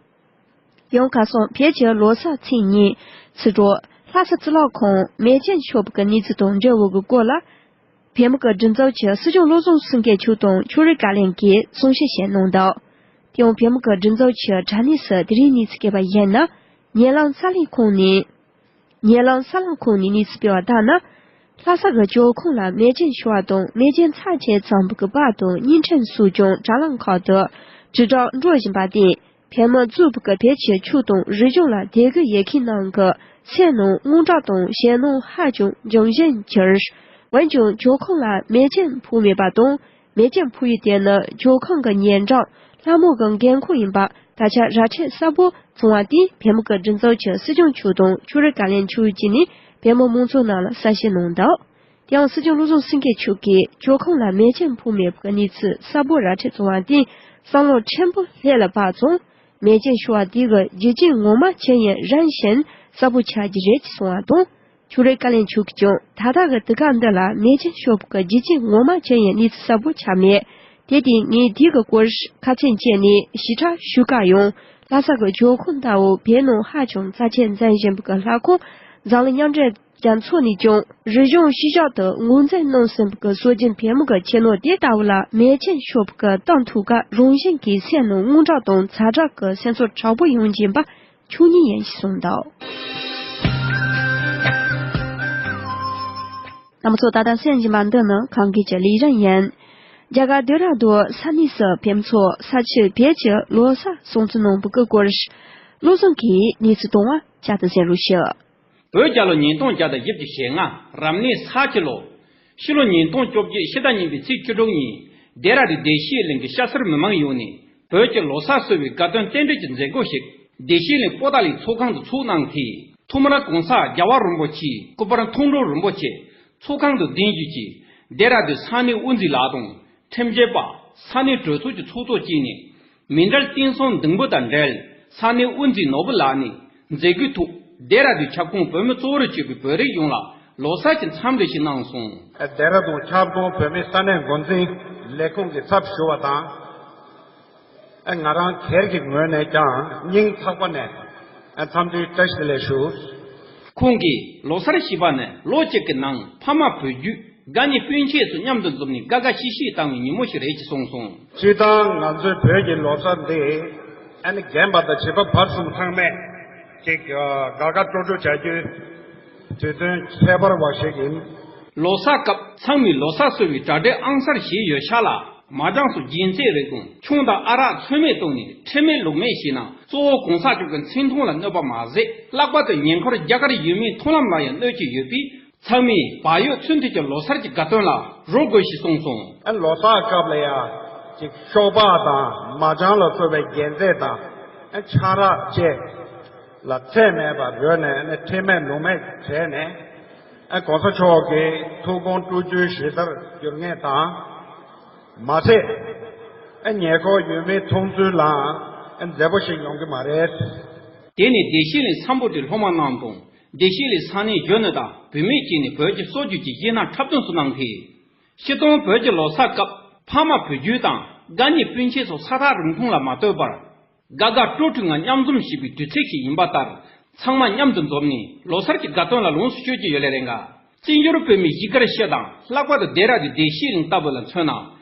ཡང་ཁ་སང་བོད་ཀྱི་ལོ་གསར་ཚེས་གཉིས་ཚེས་དྲུག་ལྷ་ས་རྩི་ལོ་ཁང་མེ་ཆེན་ཤོར་བའི་གནས་ཚུལ་དང་འབྲེལ་བའི་གི་སྐོར་ལ། བོད་མི་གི་སྒྲིག་འཛུགས་ཀྱི་སྲིད་སྐྱོང་བློ་བཟང་སེང་གེ་མཆོག་དང་ཕྱོགས་རིས་བཀའ་བློན་གྱིས་གསུང་བཤད་བྱས་གནང་འདུག། དེ་ཡང་བོད་མི་གི་སྒྲིག་འཛུགས་ཀྱི་དྲ་གནས་སུ་དེ་རིང་གནས་ཚུལ་སྐྱེལ་བ་ཡིན་ན། ཉེ་ལམ་གསར་ལམ་ཁང་ནས། ཉེ་ལམ་གསར་ལམ་ཁང་ནས་གནས་ཚུལ་སྤེལ་བ་ལྟར་ན། ལྷ་ས་གི་ཇོ་ཁང་ལ་མེ་ཆེན་ཤོར་བ་དང་། མེ་ཆེན་ཚབས་ཆེ་ཙམ་པའི་གི་པར་དང་བརྙན་འཕྲིན་སོགས་ཀྱང་དྲ་ལམ་ཁག་ཏུ་དྲིལ་བསྒྲགས་འགྲོ་བཞིན་པ་དེས། བོད་མི་གཙོས་པའི་བོད་ཀྱི་ཆོས་དང་རིག་གཞུང་ལ་དད་གུས་ཡོད་མཁན་རྣམས་ཀྱི་སེམས་ནང་དངངས་སྐྲག་དང་ཞེད་སྣང་ཧ་ཅང་འབྱུང་བཞིན་གྱུར། འོན་ཀྱང་ཇོ་ཁང་ལ་མེ་ཆེན་ཕོག་མེད་པ་དང་། མེ་ཆེན་ཕོག་ཡུལ་དེ་ནི་ཇོ་ཁང་གི་ཉེ་འགྲམ་ལྷ་མོ་གི་མགོན་ཁང་ཡིན་པ་ ད་ཆ་ར་ཁྲལ་གསར་པ་བཙོང་བ་དེ་བལ་ཡུལ་གྱི་མགྲིན་ཚབ་ཀྱི་སྲིད་སྐྱོང་མཆོག་དང་ཕྱུགས་རིག་བཀའ་བློན་མཆོག་བཅས་ནས་བལ་ཡུལ་མང་ཚོགས་རྣམས་ལ་གསལ་བཤད་གནང་འདུག་དེ་ཡང་སྲིད་སྐྱོང་བློ་བཟང་སེང་གེ་མཆོག་གིས་ཇོ་ཁང་ལ་མེ་ཆེན་ཕོག་མེད་པའི་གནས་ཚུལ་གསར་པ་ར་ཁྲལ་བཙོང་བ་དེ་བསམ་བློ་ཕྲན་བུ་ལྷོད་ལ་བབས་ཙང་། མེ་ཆེན་ཤོར་བ་དེ་གི་རྒྱུ་རྐྱེན་ངོ་མ་ཅི་ཡིན་རིམ་བཞིན་གསལ་པོ་ཆགས་ཀྱི་རེད་ཅེས་གསུངས་པ་དང་། ཕྱུགས་རིག་བཀའ་བློན་མཆོག་གིས་ཀྱང་ད་ལྟ་གི་དུས་སྐབས་འདི་ལ་མེ་ཆེན་ཤོར་བའི་རྒྱུ་རྐྱེན་ངོ་མ་ཅི་ཡིན་གནས་ཚུལ་གསལ་པོ་ཆགས་མེད། དེ་དེ་ངས་དེའི་སྐོར་ཁ་ཚོན་བཅད་ནས་ཞིབ་ཕྲ་ཞུ་ག་ཡང་། ལྷ་ས་གི་ཇོ་ཁང་ལྟ་བུ་བོད་ནང་ཧ་ཅང་རྩ་ཆེན་འཛིན་བཞིན་པའི་ལྷ་ཁང་འཛམ་གླིང་མཉམ་འབྲེལ་རྒྱལ་ཚོགས་ནས་ཀྱང་རིག་གཞུང་གཞིར་བཞག་ཏུ་ངོས་འཛིན་གནང་ཟིན་པའི་སྲོལ་རྒྱུན་བོད་མི་གི་ཁྱིམ་ནོར་དེ་ལྟ་བུ་ལ་མེ་ཆེན་ཤོར་བའི་གཏིང་ཐུག་ག་རང་བཞིན་གྱིས་སེམས་ནང་དངངས་སྐྲག་དང་ཛ་དྲག་གི་སེམས་ཚོར་དྲག་པོ་ཡོང་བཞིན་པ་ཆོས་ཉིད་ཡིན་ཞེས་གསུངས་འདུག་རྣམ་པ་ཚོ། ད་ལྟ་གསན་བཞིན་པ་འདི་ནི་ཁམས་སྐད་ཀྱི་ལས་རིམ་ཡིན། རྒྱ་གར་ལྡེ་ར་ལྡུན་ས་གནས་སུ་བོད་མི་ཚོ་ས་ཆུ་བོད་ཀྱི་ལོ་གསར་སྲུང་བརྩི་གནང་བའི་སྐོར་བློ་བཟང་གིས་གནས་ཚུལ་བཏང་བ་བསྐྱར་དུ་གསན་རོགས་ཞུ། བོད་རྒྱལ་ལོ་ཉིས་སྟོང་བརྒྱ་དང་བཞི་བཅུ་ཞེ་ལྔ་རབ་གནས་ས་ཁྱི་ལོ། ཕྱི་ལོ་ཉིས་སྟོང་བཅོ་བརྒྱད་ཕྱི་ཟླ་གཉིས་པའི་ཚེས་བཅུ་དྲུག་ཉིན་ལྡེ་ར་ལྡུན་བདེ་སྐྱིད་གླིང་གི་སྐྱ་སེར་མི་མང་ཡོངས་ནས་བོད་ཀྱི་ལོ་གསར་གསོལ་བའི་དགའ་སྟོན་རྟེན་འབྲེལ་གྱི་མཛད་སྒོ་ཞིག་བདེ་སྐྱིད་གླིང་པོ་ཏཱ་ལའི་ཚོགས་ཁང་དུ་ཚོགས་གནང་སྟེ། ཐོག་མར་༸གོང་ས་༸རྒྱལ་བ་རིན་པོ་ཆེའི་སྐུ་པར་མཐོང་གྲོལ་རིན་པོ་ཆེ་ཚོགས་ཁང་དུ་གདན་ཞུས་ཀྱིས་ལྡེ་ར་ལྡུན་ས་གནས་དབུ་འཛིན་ལགས་དང་། ཁྲིམས་ཞིབ་པ། ས་གནས་གྲོས་ཚོགས་ཀྱི་ཚོགས་གཙོ་བཅས་ནས་མཎྜལ་རྟེན་གསུམ་བདུན་པོ་དང་འབྲེལ། ས་གནས་དབུ་འཛིན་ནོར་བུ་ལགས་ནས་མཛད་སྒོའི་ཐོག་ལྡེ་ར་ལྡུན་ཁྱབ་ཁོངས་བོད་མི་གཙོ་བོར་གྱུར་པའི་བོད་རིགས་ཡོངས་ལ་ལོ་གསར་གྱི་འཚམས་འདྲི་ཞིག་གནང་སོང་། ལྡེ་ར་ལྡུན་ཁྱབ་ཁོངས་བོད་མིའི་ས་གནས་འགོ་འཛིན་ལས་ཁུངས་ཀྱི་ཚབ་ཞུ་བ་དང་། ང་རང་སྒེར་གྱི་ངོས་ནས་ཀྱང་སྙིང་ཐག་པ་ནས་འཚམས་འདྲིའི་བཀྲ་ཤིས་བདེ་ལེགས་ཞུ། ཁོང་གིས་ལོ་གསར་ཞེས་པ་ནི་ལོ་གཅིག་གི་ནང་ཕ་མ་བུ་རྒྱུད་དགའ་ཉེ་སྤུན་མཆེད་སོགས་མཉམ་དུ་འཛོམས་ནས་དགའ་དགའ་ཤིས་ཤིས་བཏང་བའི་ཉིན་མོ་ཞིག་རེད་ཅེས་གསུངས་སོང་། སྤྱིར་བཏང་ང་ཚོའི་བོད་ཀྱི་ལོ་གསར་འདི་ཨ་ནི་རྒན་པ་དང་བྱིས་པ་བར་གསུམ་ཚང་མས་ཅིག་དགའ་དགའ་སྤྲོ་སྤྲོ་བྱ་རྒྱུའི་དུས་སྟོན་ཁྱད་པར་བ་ཞིག་ཡིན། ལོ་གསར་སྐབས་ཚང་མས་ལོ་གསར་གསོལ་བའི་གྲ་སྒྲིག་ཨང་གསར་བྱས་ཡོད་ཤག་ལ། མ་ཅང་སོགས་རྒྱལ་མཚན་རེ་དང་ཆང་དང་ཨ་རག་ཚོད་མེད་བཏུངས་ནས་ཁྲེལ་མེད་ལུགས་མེད་བྱས་ན་གཙོ་བོ་༸གོང་ས་མཆོག་གི་མཚན་མཐོང་ལ་གནོད་པ་མ་ཟད། ལྷག་པར་དུ་ཉེ་འཁོར་རྒྱ་གར་ཡུལ་མིའི་མཐོང་ལམ་ལ་ཡང་གནོད་ཀྱི་ཡོད་པས། ཚང་མས་བག་ཡོད་ཚུལ་མཐུན་གྱི་ལོ་གསར་གྱི་དགའ་སྟོན་ལ་རོལ་དགོས་ཞེས་གསུངས་སོང་། ཨ་ལོ་གསར་སྐབས་ལ་ཡང་ཅིག་ཤོག་སྦག་དང་མ་ཅང་ལ་སོགས་པའི་རྒྱལ་མཚན་དང་ཨ་ཆང་རག་བཅས་ལ་ཚད་མེད་པར་རོལ་ནས་ཨ་ནི་ཁྲེལ་མེད་ལུགས་མེད་བྱས་ནས། ཨ་༸གོང་ས་མཆོག་གི་ཐུགས་དགོངས་སྤྲོ་རྒྱུའི་གཞི་རྩར་འགྱུར་ངེས་དང་། མ་ཟད། ཨ་ཉེ་འཁོར་ཡུལ་མིའི་མཐོང་ཚུལ་ལའང་ཨ་མཛེས་པོ་ཞིག་ཡོང་གི་མ་རེད། དེ་ནས་བདེ་སྐྱིད་གླིང་སམ་བྷོ་ཊའི་སློབ་མ་རྣམས་དང་བདེ་སྐྱིད་གླིང་ས་གནས་གཞོན་ནུ་དང་བུད་མེད་བཅས་ནས་བོད་ཀྱི་སྲོལ་རྒྱུན་གྱི་གཞས་སྣ་འཁྲབ་སྟོན་སོགས་གནང་གིས། སྤྱིར་བཏང་བོད་ཀྱི་ལོ་གསར་སྐབས་ཕ་མ་བུ་རྒྱུད་དང་དགའ་ཉེ་སྤུན་མཆེད་སོགས་ས་ཐག་རིང་ཐུང་ལ་མ་ལྟོས་པར། དགའ་དགའ་སྤྲོ་སྤྲོའི་ངང་མཉམ་འཛོམས་བྱེད་པའི་དུས་ཚིགས་ཤིག་ཡིན་པ་ལྟར། ཚང་མ་མཉམ་དུ་འཛོམས་ནས་ལོ་གསར་གྱི་དགའ་སྟོན་ལ་ལོངས་སུ་སྤྱོད་ཀྱི་ཡོད་ལེ་རེད་འགའ། བཙན་བྱོལ་བོད་མིའི་གཞིས་སྒར་ཕྱི་དང་ལྷག་པར་དུ་ལྡེ་ར་ལྡུན་བདེ་སྐྱིད་གླིང་ལྟ་བུ་ལ་མཚོན་ན།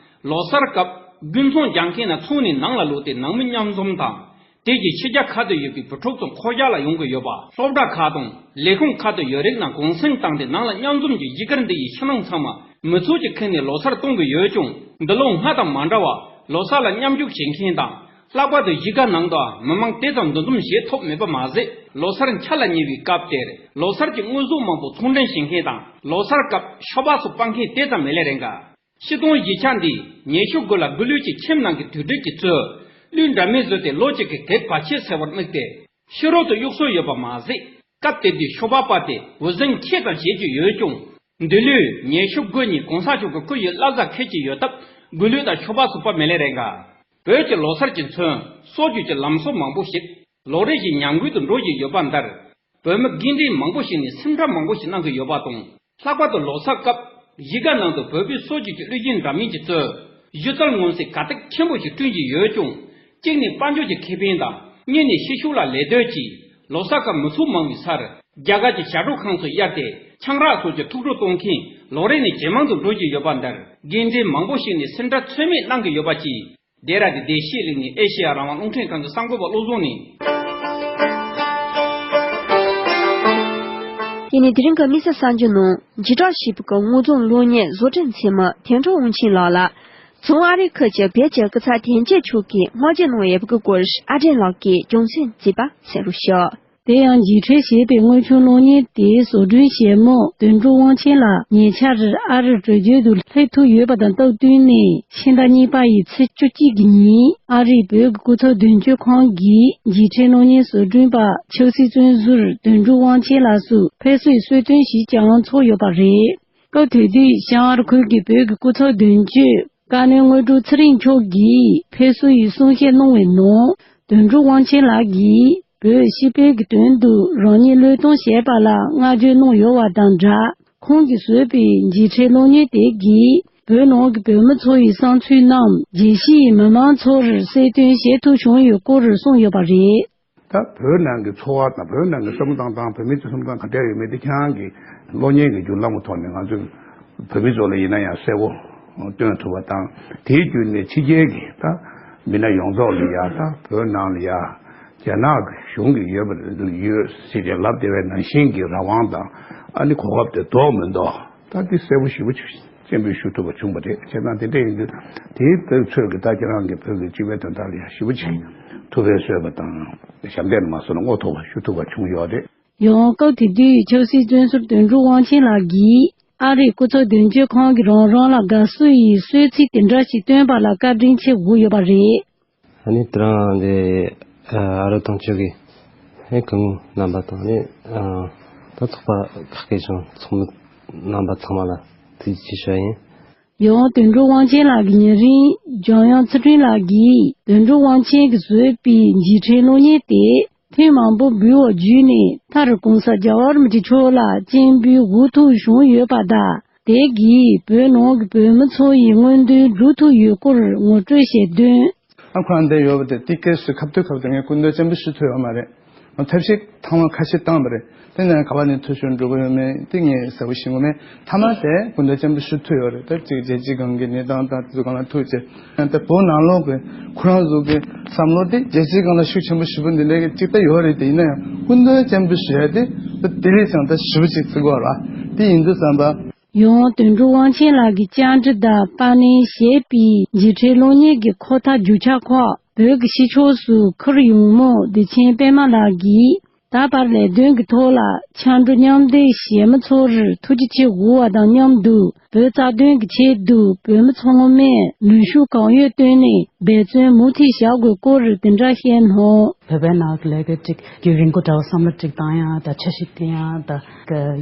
ལོ་གསར་སྐབས་དགུན་ཚོང་རྒྱག་མཁན་རྣམས་ཚོང་ནས་ནང་ལ་ལོག་སྟེ་ནང་མི་མཉམ་འཛོམས་དང་། དེ་རྗེས་ཕྱི་རྒྱལ་ཁག་ཏུ་ཡོད་པའི་བུ་ཕྲུག་ཚོ་འཁོར་རྒྱག་ལ་ཡོང་གི་ཡོད་པ། སློབ་གྲྭ་ཁག་དང་ལས་ཁུངས་ཁག་ཏུ་ཡོད་རིགས་རྣམས་གུང་སེང་བཏང་སྟེ་ནང་ལ་མཉམ་འཛོམས་ཀྱིས་གཞིས་སྒར་འདི་ཡི་ཕྱི་ནང་ཚང་མ་མི་ཚོགས་ཀྱིས་ཁེངས་ནས་ལོ་གསར་གཏོང་གི་ཡོད་ཀྱང་། འདི་ལོ་སྔ་དང་མ་འདྲ་བར་ལོ་གསར་ལ་མཉམ་ཞུགས་བྱེད་མཁན་དང་། ལྷག་པར་དུ་གཞིས་ཀ་ནང་དུའང་མི་མང་དེ་ཙམ་འདུ་འཛོམས་བྱེད་ཐུབ་མེད་པ་མ་ཟད། ལོ་གསར་འཆར་ལ་ཉེ་བའི་སྐབས་དེར་ལོ་གསར་གྱི་དངོས་ཟོག་མང་པོ་ཚོང་འདྲེན་བྱེད་མཁན་དང་། ལོ་གསར་སྐབས་ཤོ་སྦག་སོགས་སྤར་མཁན་དེ་ཙམ་མེད་ལེ་རེད་འགའ། ཕྱི་དོན་གཞིས་ཆགས་འདིའི་ཉེ་ཤོད་དགོན་ལ་དགུ་ལུས་ཀྱི་ཁྱིམ་ནང་གི་དུས་དྲན་གྱི་ཚུལ་གླུ་འདྲ་མིན་བཟོས་ཏེ་ལོ་གཅིག་གི་གེགས་བར་ཆད་སེལ་བར་དམིགས་ཏེ་ཕྱི་རོལ་དུ་གཡུག་སྲོལ་ཡོད་པ་མ་ཟད། སྐབས་དེ་དུས་ཤོ་སྦག་སྤར་ཏེ་འུར་ཟིང་ཆེ་ཙམ་བྱེད་ཀྱི་ཡོད་ཀྱང་། འདི་ལོའི་ཉེ་ཤོད་དགོན་ནས་༸གོང་ས་མཆོག་གི་སྐུ་ཡི་བླ་གཟའ་འཁེལ་གྱི་ཡོད་སྟབས་དགུ་ལུས་དང་ཤོ་སྦག་སོགས་སྤར་མེད་ལེ་རེད་འགའ། བོད་ཀྱི་ལོ་གསར་གྱི་མཚོན་སྲོལ་རྒྱུན་གྱི་ལམ་སྲོལ་མང་པོ་ཞིག་ལོ་རེ་བཞིན་ཉམས་རྒུད་དུ་འགྲོ་བཞིན་ཡོད་པ་འདིར། བོད་མི་དགེ་འདུན་མང་པོ་ཞིག་ནས་སེམས་ཁྲལ་མང་པོ་ཞིག་གནང་གི་ཡོད་པ་དང་། ལྷག་པར་དུ་ལོ་གསར་སྐབས་གཞིས་ཀ་ནང་དུ་བོད་པའི་སྲོལ་རྒྱུན་གྱི་གླུ་གཞས་འདྲ་མིན་གྱི་གཙོས་གཞི་རྩར་མངོན་གསལ་དགའ་སྟེགས་ཆེན་པོ་ཞིག་བསྐྲུན་གྱི་ཡོད་ཀྱང་། གཅིག་ནས་དཔལ་འབྱོར་གྱི་ཁེ་ཕན་དང་། གཉིས་ནས་ཕྱི་ཕྱོགས་ལ་ལད་ཟློས་ཀྱིས་ལོ་གསར་སྐབས་མི་ཚོགས་མང་བའི་སར་རྒྱ་གར་གྱི་ཞབས་བྲོ་ཁང་སོགས་གཡར་ཏེ་ཆང་རག་སོགས་ཀྱི་ཐུགས་སྤྲོ་གཏོང་མཁན་ལོ་རེ་ནས་ཇེ་མང་དུ་འགྲོ་བཞིན་ཡོད་པ་འདིར་དགེ་འདུན་མང་པོ་ཞིག་ནས་སེམས་ཁྲལ་ཚོད་མེད་གནང་གི་ཡོད་པ་བཅས། ལྡེ་ར་ལྡུན་བདེ་སྐྱིད་གླིང་ནས་ཨེ་ཤེ་ཡ་རང་དབང་རླུང་འཕྲིན་ཁང་གི་གསར་འགོད་པ་བློ་བཟང་ནས། དེ་ནས་དེ་རིང་གི་དམིགས་བསལ་གསར་འགྱུར་ནང་འཇིགས་སྐྲག་ཞེས་པའི་དངོས་རྫོང་སློབ་གཉེར་བཟོ་སྐྲུན་ཚད་མ་དོན་གྲུབ་དབང་ཆེན་ལགས་ལ་བྱང་ཨ་རི་ཁུལ་གྱི་བོད་ཀྱི་སྐུ་ཚབ་དོན་གཅོད་མཆོག་གིས་བསྔགས་བརྗོད་གནང་ཡོད་པའི་སྐོར་ཨ་སྒྲོན་ལགས་ཀྱིས་རྒྱང་སྲིང་མཛད་པ་གསན་རོགས་ཞུ། དེ་ཡང་འཇིགས་བྲལ་ཞེས་པའི་དངོས་བྱུང་གློག་བརྙན་དེའི་བཟོ་སྐྲུན་བྱེད་མི་དོན་གྲུབ་དབང་ཆེན་ལགས་ཉེ་ཆར་ཨ་རིར་བྲོས་བྱོལ་དུ་སླེབས་ཐུབ་ཡོད་པ་དང་སྟབས་བསྟུན་ནས། ཕྱི་ཟླ་གཉིས་པ་ཡི་ཚེས་བཅུ་གཅིག་གི་ཉིན་ཨ་རིའི་བོད་ཀྱི་སྐུ་ཚབ་དོན་གཅོད་ཁང་གིས་འཇིགས་བྲལ་གློག་བརྙན་བཟོ་སྐྲུན་པ་ཆབ་སྲིད་བཙོན་ཟུར་དོན་གྲུབ་དབང་ཆེན་ལགས་སུ་ཕེབས་བསུའི་གསོལ་སྟོན་ཞིག་ཀྱང་ཚོགས་ཡོད་པ་རེད། སྐབས་དེ་དུས་ཤར་ཨ་རི་ཁུལ་གྱི་བོད་ཀྱི་སྐུ་ཚབ་དོན་གཅོད་བཀའ་བློན་དངོས་གྲུབ་ཚེ་རིང་མཆོག་གིས་ཕེབས་བསུ་ཡི་གསུང་བཤད་གནང་བའི་ནང་། དོན་གྲུབ་དབང་ཆེན་ལགས་ཀྱིས་བོད་སྤྱི་དཔལ་གྱི་དོན་དུ་རང་ཉིད་བློས་གཏོང་བྱས་པ་ལ་བསྔགས་བརྗོད་གནང་ཡོད་པ་དང་སྦྲགས། ཁོང་གིས་བཟོས་པའི་འཇིགས་བྲལ་གློག་བརྙན་དེ་གིས་བོད་ནང་གི་བོད་མི་ཚོ་ཡི་བསམ་ཚུལ་རྣམས་རྒྱལ་སྤྱིའི་མི་མང་ཚོར་གསལ་སྟོན་བྱེད་ཐུབ་བྱུང་ཡོད་སྐོར་གསུངས་ཡོད་པ་རེད། ད་བོད་ནང་གི་འཚོ་བ་དང་བོད་ནང་གི་བསམ་བློ་བཏང་སྟངས། བོད་མི་ཚོའི་བསམ་བློ་ག་འདྲ་ཡོད་མེད་དེ་ཁྱེད་རང་གི་གློག་བརྙན་གྱི་བརྒྱུད་ལམ་གྱི་ཐོག་ནས་ང་ཚོས་བོད་མི་ཚོ་ལ་ཡིན་ན་ཡང་གསལ་པོ་སྟོན་ཐུབ་པ་དང་། དེའི་བརྒྱུད་ནས་ཕྱི་རྒྱལ་གྱི་ད་མི་སྣ་ཡོངས་རྫོགས་ལ་ཡ། ད་བོད་ནང་ལ་ཡ་རྒྱ་ནག་གི་གཞུང་གི་ཡོད་པ་ཡོད་ཟེར་ཏེ་ལབ་བསྡད་པའི་ནང་བཞིན་གྱི་རང་དབང་དང་། ཨ་ནི་གོ་སྐབས་དེ་འདུག་མི་འདུག་ད་འདི་གསལ་པོ་ཞེ་པོ་ཅིག་སྤྱན་འབུལ་ཞུ་ཐུབ་པ་བྱུང་བ་རེད། བྱས་ཙང་དེ་འདྲ་ཡིན་དུས་དེའི་ཚོད་ཀྱི་ད་ཁྱེད་རང་གི་བོད་ཀྱི་སྤྱི་པའི་དོན་དག་ལ་ཡང་ཞེ་པོ་ཅིག་ཐུགས་ཕན་གསོས་པ་དང་། ཞབས་འདེགས་མ་སོང་ན་བསྔོ་ཐུབ་པ་ཞུ་ཐུབ་པ་བྱུང་ཡོད་རེད། ཡང་སྐབས་དེ་དུས་ཆབ་སྲིད་བཙོན་ཟུར་དོན་གྲུབ་དབང་ཆེན་ལགས་ཀྱིས་ཨ་རིའི་སྐུ་ཚབ་དོན་གཅོད་ཁང་གིས་རང་རང་ལ་དགའ་བསུ་ཡི་གསོལ་ཚིགས་དེ་འདྲ་ཞིག་བཏོན་པ་ལ་བཀའ་དྲིན་ཆེ་དགོས་ཡོད་པ་རེད། ཨ་ནི་དེ་རང་དེ་ཨ་རི་དོན་གཅོད་ཀྱི་ཨེ་སྐུ་ངོ་རྣམ་པ་དང་ནི་ཨ་ད་ཚོགས་པ་ཁག་གི་ཅུང་ཚོགས་མི་རྣམ་པ་ཚང་མ་ལ་ཐུགས་རྗེ་ཆེ་ཞུ་བ་ཡིན། ཡང་དོན་གྲུབ་དབང་ཆེན་ལགས་ཀྱི་ཉེ་རིང་འཇམ་དབྱངས་ཚུལ་ཁྲིམས་ལགས་ཀྱིས་དོན་གྲུབ་དབང་ཆེན་གྱིས་བཟོས་པའི་འཇིགས་བྲལ་གློག་བརྙན་དེ་ཐེངས་མང་པོ་འབུལ་བ་བརྒྱུད་ནས། མཐར་༸གོང་ས་༸རྒྱལ་བ་རིན་པོ་ཆེ་མཆོག་ལ་སྤྱན་འབུལ་འོས་ཐོབ་བྱུང་ཡོད་པ་དང་། དེ་གིས་བོད་ནང་གི་བོད་མི་ཚོ་ཡི་མངོན་འདོད་འགྲུབ་ཐུབ་ཡོད་སྐོར་ངོ་སྤྲོད་བྱས་དོན། ཨ་ཁོ་ཨ་འདས་ཡོད་པ་དེ་ཏི་ཀེ་སུ་ཁ་ཐུག་ཁ་ཐུག་ངས་སྐུ་མདུན་སྤྱན་འབུལ་ཞུ་ཐུབ་ཡོད་མ་རེད། ཐབས་ཤེས་ཐེངས་མ་ཁ་ཤས་བཏང་བ་རེད། དེ་ནས་ག་པར་ནས་འཐུས་ཤོར་འགྲོ་གི་ཡོད་མེད་དེ་ངས་གསལ་པོ་ཤེས་ཀྱི་མེད། མཐའ་མ་དེ་སྐུ་མདུན་སྤྱན་འབུལ་ཞུ་ཐུབ་ཡོད་རེད། ད་ཅིག་རྒྱལ་སྤྱིའི་སྒང་གི་གནས་སྟངས་དང་དེ་ཚོ་སྒང་ལ་ཐུག་བྱས། ད་བོད་ནང་ལོགས་ཀྱི་ཁོ་རང་ཚོ་གི་བསམ་བློ་དེ་རྒྱལ་སྤྱིའི་སྒང་ལ་ཤུགས་ཆེན་པོ་ཞེ་པོ་འདི་འདྲའི་གི་ཅིག་ད་ཡོད་རེད། དེ་ཡིན་ན་ཡང་སྐུ་མདུན་སྤྱན་འབུལ་ཞུ་ཡ་དེ་ད་དེ་ལས་ཀྱང་ད་ཞེ་པོ་ཅིག་བརྩི་དགོས་ར། དེ་ཡིན་དུས་ཙམ་པ། ཡང་དོན་གྲུབ་དབང་ཆེན་ལགས་ཀྱི་བཅར་འདྲི་དང་པར་ལེན་བྱས་པའི་འཇིགས་བྲལ་གློག་བརྙན་གྱི་ཁོ་ཐག་རྒྱུ་ཆ་ཁག་བོད་ཀྱི་ཕྱི་ཕྱོགས་སུ་ཁུར་ཡོང་མི་བདེ་ཆེན་པད་མ་ལགས་ཀྱིས། ད་བར་ལས་དོན་གྱི་ཐོག་ལ་ཕྱར་གྲུ་མཉམ་འདེགས་བྱེད་མི་ཚོར་ཐུགས་རྗེ་ཆེ་དགོས་པ་དང་མཉམ་དུ། བོད་རྩ་དོན་གྱི་ཆེད་དུ་བོད་མི་ཚང་མས་ནུས་ཤུགས་གང་ཡོད་བཏོན་ནས་འབད་བརྩོན་མུ་མཐུད་བྱ་དགོས་སྐོར་དེ་འདྲ་བཤད་གནང་། བོད་པའི་ནང་གི་ལས་ཀ་ཅིག་རྒྱུན་རིང་པོ་འདྲ་བོ་བསམ་བློ་ཅིག་བཏང་ཡ་དང་འཆར་གཞི་བཏིང་ཡ་དང་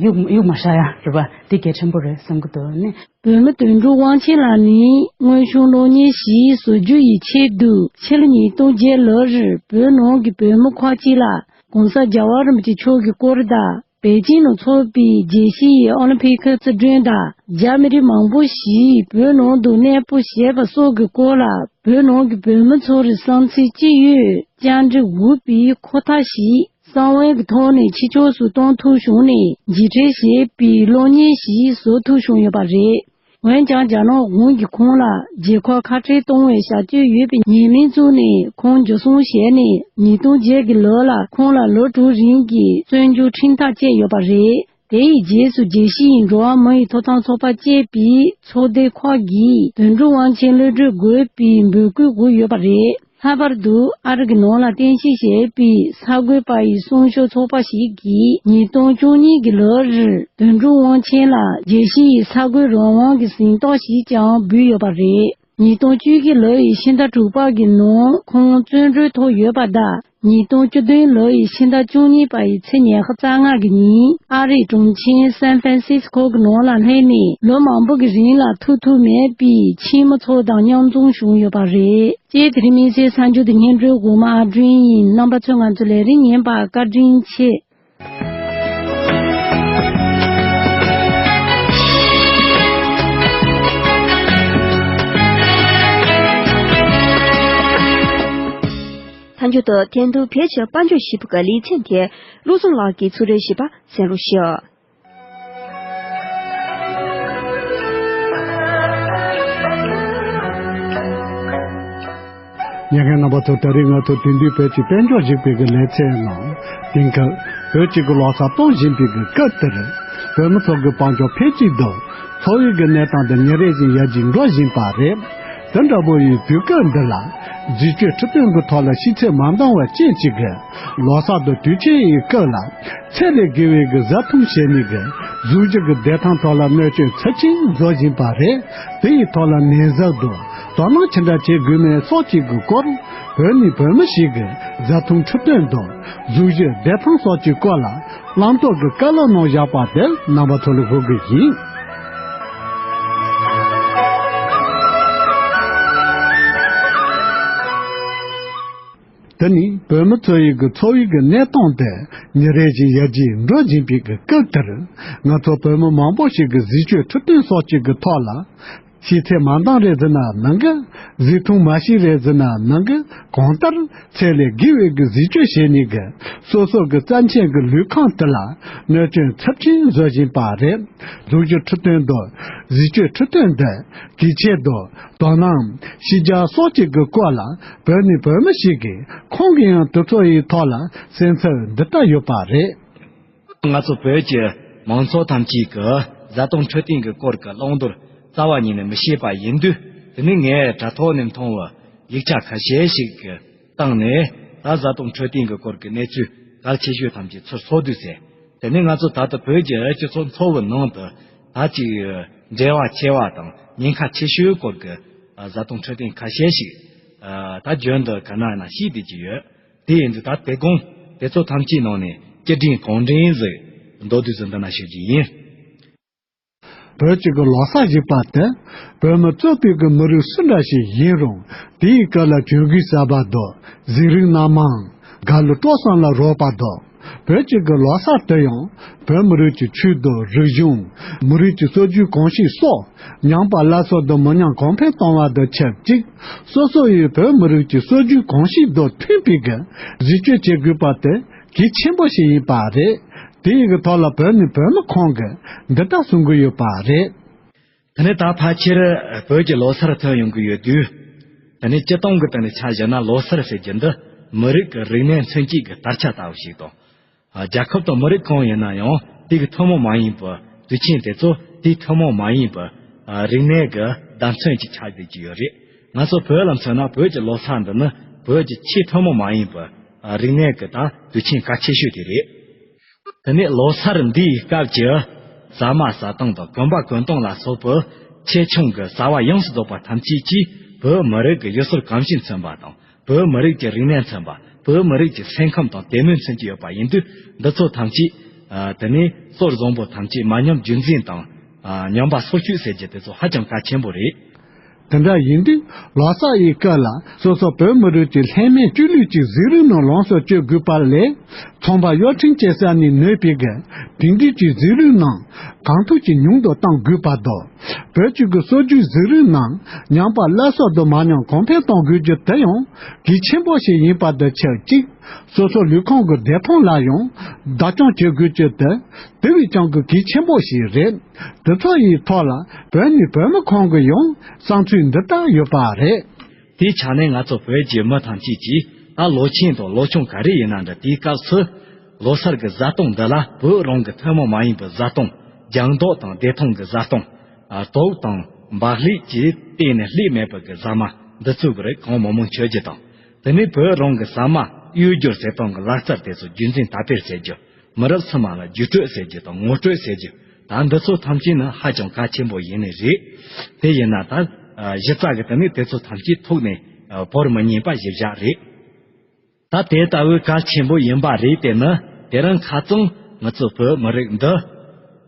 གཡུག་གཡུག་མ་བཞག་ཡ་རེད་པ། དེ་གལ་ཆེན་པོ་རེད་བསམ་གྱི་འདུག་ནི། བོད་མི་དོན་གྲུབ་དབང་ཆེན་ལགས་ནི་དངོས་བྱུང་གློག་བརྙན་ཞིག་བཟོ་རྒྱུ་ཡི་ཆེད་དུ་ཕྱི་ལོ་ཉིས་སྟོང་བརྒྱད་ལོར་བོད་ནང་གི་བོད་མི་ཁག་ཅིག་ལ་༸གོང་ས་༸རྒྱལ་བ་རིན་པོ་ཆེ་མཆོག་གི་སྐོར་དང་། པེ་ཅིན་དུ་འཚོགས་པའི་རྒྱལ་སྤྱིའི་ཨོ་ལིམ་ཕིག་རྩེད་འགྲན་དང་། རྒྱ་མི་རིགས་མང་པོ་ཞིག་བོད་ནང་དུ་གནས་སྤོ་བྱས་པ་སོགས་ཀྱི་སྐོར་ལ། བོད་ནང་གི་བོད་མི་ཚོར་བསམ་ཚུལ་ཅི་ཡོད་བཅར་འདྲི་འོས་པའི་ཁོ་ཐག་ཞིག་གསང་བའི་གི་ཐོག་ནས་ཕྱི་ཕྱོགས་སུ་གཏོང་ཐུབ་བྱུང་ནས། འཇིགས་བྲལ་ཞེས་པའི་གློག་བརྙན་ཞིག་བཟོ་ཐུབ་བྱུང་ཡོད་པ་རེད། འོན་ཀྱང་རྒྱ་ནག་གཞུང་གིས་ཁོང་ལ་རྒྱལ་ཁབ་ཁ་བྲལ་གཏོང་བའི་བྱ་སྤྱོད་ཡོད་པའི་ཉེས་མིང་བཙུགས་ནས་ཁོང་འཇུ་བཟུང་བྱས་ནས། ཉིས་སྟོང་བརྒྱད་ཀྱི་ལོ་ལ་ཁོང་ལ་ལོ་དྲུག་རིང་གི་བཙོན་འཇུག་ཁྲིམས་ཐག་བཅད་ཡོད་པ་རེད། དེ་ཡི་རྗེས་སུ་རྒྱལ་སྤྱིའི་འགྲོ་བ་མི་ཡི་ཐོབ་ཐང་ཚོགས་པ་བཅས་པའི་ཚོགས་སྡེ་ཁག་གིས་དོན་གྲུབ་དབང་ཆེན་གློད་གྲོལ་དགོས་པའི་འབོད་སྐུལ་འོས་ཡོད་པ་རེད། ལྷག་པར་དུ་ཨ་རི་གི་ནང་ལ་རྟེན་གཞི་བྱས་པའི་གསར་འགོད་པ་ཡི་གསུང་ཞུ་ཚོགས་པ་ཞིག་གིས་ཉིས་སྟོང་བཅུ་གཉིས་ཀྱི་ལོར་དོན་གྲུབ་དབང་ཆེན་ལ་རྒྱལ་སྤྱིའི་གསར་འགོད་རང་དབང་གི་གཟེངས་རྟགས་ཤིག་ཀྱང་འབུལ་ཡོད་པ་རེད། ཉིས་སྟོང་བཅུ་བཞི་ལོ་ཡི་ཕྱི་ཟླ་དྲུག་པ་གི་ནང་ཁོང་བཙོན་གྲོལ་ཐོབ་ཡོད་པ་དང་། ཉིས་སྟོང་བཅུ་བདུན་ལོ་ཡི་ཕྱི་ཟླ་བཅུ་གཉིས་པ་ཡི་ཚེས་ཉི་ཤུ་རྩ་ལྔ་གི་ཉིན་ཨ་རིའི་གྲོང་ཁྱེར་སན་ཧྥན་སིས་ཀོ་གི་ནང་ལ་སླེབས་ནས་ལོ་མང་པོ་གི་རིང་ལ་ཐུག་ཐུབ་མེད་པའི་ཁྱིམ་མི་ཚོ་དང་མཉམ་འཛོམས་བྱུང་ཡོད་པ་རེད། ཅེས་དེ་རིང་དམིགས་བསལ་གསར་འགྱུར་དེ་སྙན་སྒྲོན་འོག་མ་ཨ་སྒྲོན་ཡིན། རྣམ་པ་ཚོས་ང་ཚོའི་ལས་རིམ་ཉན་པར་བཀའ་དྲིན་ཆེ། མཐའ་མཇུག་ཏུ་ཐེར་འདོན་བེད་སྤྱོད་དཔལ་འབྱོར་ཞིབ་པ་གི་ལེ་ཚན་དེ་བློ་བཟང་ལགས་ཀྱིས་ཚུགས་རེ་ཞིབ་པ་གསན་རོགས་ཞུ། ཉན་མཁན་རྣམ་པ་ཚོ། ད་རེས་ང་ཚོ་དེང་དུས་བོད་ཀྱི་དཔལ་འབྱོར་ཞིབ་པའི་གི་ལེ་ཚན་ནང་དེང་སྐབས་བོད་ཀྱི་གི་ལོ་གསར་གཏོང་བཞིན་པའི་གི་སྐབས་དེར་བོད་མི་ཚོ་གི་དཔལ་འབྱོར་འཕེལ་རྒྱས་དང་འཚོ་བའི་གི་གནས་སྟངས་དེ་ཉིན་རེ་བཞིན་ཡར་རྒྱས་འགྲོ་བཞིན་པ་རེད། དེ་འདྲ་པོ་ཡི་དུས་སྐབས་འདི་ལ། རྫས་སྤྱོད་འཕྲོད་བསྟེན་གྱི་ཐོག་ལ་ཤེས་ཚད་མ་འདང་བ་ཅན་ཅིག་གིས། ལོ་གསར་དང་དུས་ཆེན་ཡི་སྐབས་ལ། ཚད་ལས་བརྒལ་བའི་གི་བཟའ་བཏུང་བྱས་ནས་གི། གཟུགས་གཞི་གི་བདེ་ཐང་ཐོག་ལ་གནོད་སྐྱོན་ཚབས་ཆེན་བཟོ་བཞིན་པ་རེད། དེ་ཡི་ཐོག་ལ་ནད་གཞི་དང་དོ་སྣང་ཅི་འདྲ་བྱེད་དགོས་མིན་སོགས་ཀྱི་གི་སྐོར། བོད་ནས་བོད་མི་ཞིག་གིས་བཟའ་བཏུང་འཕྲོད་བསྟེན་དང་། གཟུགས་གཞི་བདེ་ཐང་སོགས་ཀྱི་སྐོར་ལ། བླང་དོར་གྱི་བཀའ་སློབ་གནང་བཞག་པ་དེ་རྣམ་པ་ཚོ་ལ་ཕུལ་གི་ཡིན། དེ་ནི་བོད་མི་ཚོ་ཡི་གི་འཚོ་བའི་གི་གནས་སྟངས་དེ་ཉིན་རེ་བཞིན་ཡར་རྒྱས་འགྲོ་བཞིན་པའི་གི་སྐབས་དེར། ང་ཚོ་བོད་མི་མང་པོ་ཞིག་གིས་རྫས་སྤྱོད་འཕྲོད་བསྟེན་སོགས་ཀྱི་གི་ཐོག་ལ། ཤེས་ཚད་མ་འདང་རེད་ཟེར་ན་མིན་གི། གཟིགས་མཐོང་མ་ཤེས་རེད་ཟེར་ན་མིན་གི། གང་ལྟར་ཚད་ལས་བརྒལ་བའི་གི་རྫས་སྤྱོད་བྱས་ནས་གི། སོ་སོ་གི་རྩ་ཆེན་གི་ལུས་ཁམས་དེ་ལ་གནོད་སྐྱོན་ཚབས་ཆེན་བཟོ་བཞིན་པ་རེད། གཟུགས་གཞི་འཕྲོད་བསྟེན་དང་། རྫས་སྤྱོད་འཕྲོད་བསྟེན་འདི་གལ་ཆེ་དང་། དོ་སྣང་ཤེས་རྒྱ་སོགས་ཀྱི་གི་སྐོར་ལ། བོད་ནས་བོད་མི་ཞིག་གིས་ཁོང་གིས་ཡང་དེ་ཚོ་ཡི་ཐོག་ལ་སེམས་འཚབ་འདི་ལྟར་ཡོད་པ་རེད། ང་ཚོ་བོད་ཀྱི་མང་ཚོགས་ཐམས་ཅད་ཀྱིས་བཟའ་བཏུང་འཕྲོད་བསྟེན་གྱི་སྐོར་གྱི་བླང་དོར་རྩ་བ་ཉིད་ནས་མི་ཤེས་པ་ཡིན་དུས། དེ་ནི་ངས་དྲ་ཐོག་ནས་མཐོང་བའི་ཡིག་ཆ་ཁ་ཤས་ཤིག་གི་སྟེང་ནས། ད་བཟའ་བཏུང་འཕྲོད་བསྟེན་གྱི་སྐོར་གྱི་གནས་ཚུལ་གལ་ཆེ་ཤོས་ཐམས་ཅད་ཚུར་ཚོགས་བསྡུས་ཟེར། དེ་ནི་ང་ཚོ་ད་ལྟ་བོད་ཀྱི་སྤྱི་ཚོགས་འཚོ་བའི་ནང་དུ་ད་ཅིག་འབྲེལ་བ་ཆེ་བ་དང་ཉེན་ཁ་ཆེ་ཤོས་སྐོར་གྱི་བཟའ་བཏུང་འཕྲོད་བསྟེན་ཁ་ཤས་ཤིག་ད་རྒྱུན་དུ་ག་ན་ན་ཤེས་བསྡད་ཀྱི་ཡོད། དེ་ཡིན་དུས་ད་དེ་གོང་དེ་ཚོ་ཐམས་ཅད་ནང་ནས་སྤྱི་འབྲིང་གོང་འབྲིང་ཟིག་མདོར་བསྡུས་སུ་འདི་ན་ཞུ་རྒྱུ་ཡིན། བོད་ཀྱི་གི་ལོ་གསར་ཞེས་པ་དེ། བོད་མི་གཙོས་པའི་གི་མི་རིགས་སུ་འདྲ་ཞིག་ཡིན་རུང་། དེའི་སྐབས་ལ་གྱོན་གོས་གསར་པ་དང་། གཟི་རིགས་སྣ་མང་། དགའ་ལོ་སྤྲོ་གསུམ་ལ་རོལ་བ་དང་། བོད་ཀྱི་གི་ལོ་གསར་དེ་ཡང་། བོད་མི་རིགས་ཀྱི་ཆོས་དང་རིག་གཞུང་། མི་རིགས་ཀྱི་སྲོལ་རྒྱུན་གོམས་གཤིས་སོགས། ཉམས་པ་སླར་གསོ་དང་མི་ཉམས་གོང་འཕེལ་གཏོང་བ་དང་ཆབས་ཅིག། སོ་སོ་ཡི་བོད་མི་རིགས་ཀྱི་སྲོལ་རྒྱུན་གོམས་གཤིས་དང་མཐུན་པའི་གི་རྫས་སྤྱོད་བྱེད་དགོས་པ་དེ་གལ་ཆེན་པོ་ཞིག་ཡིན་པ་རེད། དེ་ཡི་གི་ཐོག་ལ་བོད་ནས་བོད་མི་ཁོང་གིས་འདི་ལྟར་གསུང་གི་ཡོད་པ་རེད། དེ་ནས་ད་ཕལ་ཆེར་བོད་ཀྱི་ལོ་གསར་ཐོན་ཡོང་གི་ཡོད་དུས། དེ་ནས་སྤྱིར་བཏང་གི་སྟེང་ནས་ཆ་བཞག་ན་ལོ་གསར་ཟེར་རྒྱུ་འདི་མི་རིགས་ཀྱི་རིག་གནས་མཚོན་བྱེད་ཀྱི་དར་ཆ་ལྟ་བུ་ཞིག་དང་། རྒྱལ་ཁབ་དང་མི་རིགས་གང་ཡིན་ན་ཡང་དེ་གི་ཐུན་མོང་མ་ཡིན་པའི་དུས་ཆེན་དེ་ཚོ་དེའི་ཐུན་མོང་མ་ཡིན་པའི་རིག་གནས་ཀྱི་བརྡ་མཚོན་ཅིག་ཆགས་བསྡད་ཀྱི་ཡོད་རེད། ང་ཚོ་བོད་ལ་མཚོན་ན་བོད་ཀྱི་ལོ་གསར་འདི་ནི་བོད་ཀྱི་ཆེས་ཐུན་མོང་མ་ཡིན་པའི་རིག་གནས་ཀྱི་ད་དུས་ཆེན་གལ་ཆེ་ཤོས་དེ་རེད། དེ་ནས་ལོ་གསར་འདིའི་སྐབས་ཀྱི་ཟ་མ་ཟ་སྟངས་དང་གོན་པ་གོན་སྟངས་ལ་སོགས་པའི་ཆེ་ཆུང་གི་བྱ་བ་ཡོངས་སུ་རྫོགས་པ་ཐམས་ཅད་ཀྱིས་བོད་མི་རིགས་ཀྱི་ཡུལ་སྲོལ་གོམས་གཤིས་མཚོན་པ་དང་། བོད་མི་རིགས་ཀྱི་རིག་གནས་མཚོན་པ། བོད་མི་རིགས་ཀྱི་སེམས་ཁམས་དང་དད་མོས་མཚོན་གྱི་ཡོད་པ་ཡིན་དུས། འདི་ཚོ་ཐམས་ཅད། ཨ། དེ་ནས་སྲོལ་བཟང་པོ་ཐམས་ཅད་མ་ཉམས་རྒྱུན་འཛིན་དང་། ཨ། ཉམས་པ་སོར་ཆུད་ཟེར་རྒྱུ་དེ་ཚོ་ཧ་ཅང་གལ་ཆེན་པོ་རེད། དེ་འདྲ་ཡིན་དུས་ལོ་གསར་ཡི་སྐབས་ལ་སོ་སོ་བོད་མི་རིགས་ཀྱི་ལྷད་མེད་སྤྱོད་ལུགས་ཀྱི་གཟི་རིགས་རྣམས་ལོངས་སུ་སྤྱོད་དགོས་པ་ལས། ཚོང་པ་གཡོ་ཕྲེང་བཅད་ས་ནས་ནོས་པའི་གི་དེང་དུས་ཀྱི་གཟི་རིགས་རྣམས་གང་ཐུབ་ཀྱིས་ཉུང་དུ་གཏང་དགོས་པ་དང་། བོད་ཀྱི་གི་སྲོལ་རྒྱུན་གཟི་རིགས་རྣམས་ཉམས་པ་སླར་གསོ་དང་མ་ཉམས་གོང་འཕེལ་གཏོང་དགོས་རྒྱུ་དེ་ཡང་གལ་ཆེན་པོ་ཞིག་ཡིན་པ་དང་ཆབས་ཅིག། སོ་སོ་ལུས་ཁམས་ཀྱི་བདེ་ཐང་ལ་ཡང་བདག་སྐྱོང་བྱེད་དགོས་རྒྱུ་དེ་དེ་བས་ཀྱང་གི་གལ་ཆེན་པོ་ཞིག་རེད། དེ་ཚོ་ཡི་ཐོག་ལ་བོད་ནས་བོད་མི་ཁོང་གི་ཡང་བསམ་ཚུལ་འདི་ལྟར་ཡོད་པ་རེད། དེའི་ཆ་ནས་ང་ཚོ་བོད་ཀྱི་མི་ཐམས་ཅད་ཀྱིས་ད་ལོ་ཆེན་དང་ལོ་ཆུང་ག་རེ་ཡིན་ན་འདྲ། དེའི་སྐབས་སུ་ལོ་གསར་གྱི་བཟའ་བཏུང་འདི་ལ་བོད་རང་གི་ཐུན་མོང་མ་ཡིན་པའི་བཟའ་བཏུང་། ལྗང་མདོག་དང་བདེ་ཐང་གི་བཟའ་བཏུང་། ཨ། དུག་དང་འབག་ལྷད་ཀྱིས་གཏན་ནས་ལྷད་མེད་པའི་གི་ཟ་མ་འདི་ཚོ་གི་རིགས་གང་མང་མང་མཆོད་རྒྱུ་དང་། དེ་ནས་བོད་རང་གི་ཟ་མ་གཡོས་སྦྱོར་བྱེད་སྟངས་ཀྱི་ལག་རྩལ་དེ་ཚོ་རྒྱུན་འཛིན་དར་སྤེལ་བྱེད་རྒྱུ། མི་རབས་ཕྱི་མ་ལ་བརྒྱུད་སྤྲོད་བྱེད་རྒྱུ་དང་ངོ་སྤྲོད་བྱེད་རྒྱུ། ད་འདི་ཚོ་ཐམས་ཅད་ནི་ཧ་ཅང་གལ་ཆེན་པོ་ཡིན་ནི་རེད། དེ་ཡིན་ན་ད་གཞི་རྩ་གི་དེ་ནི་དེ་ཚོ་ཐམས་ཅད་ཐུགས་ནས་བོར་མི་ཉན་པ་གཞི་བཞག་རེད། ད་དེ་ལྟ་བུའི་གལ་ཆེན་པོ་ཡིན་པ་རེད། དེ་ནི་དེ་རིང་ཁ་རྩང་ང་ཚོ་བོད་མི་རིགས་འདི།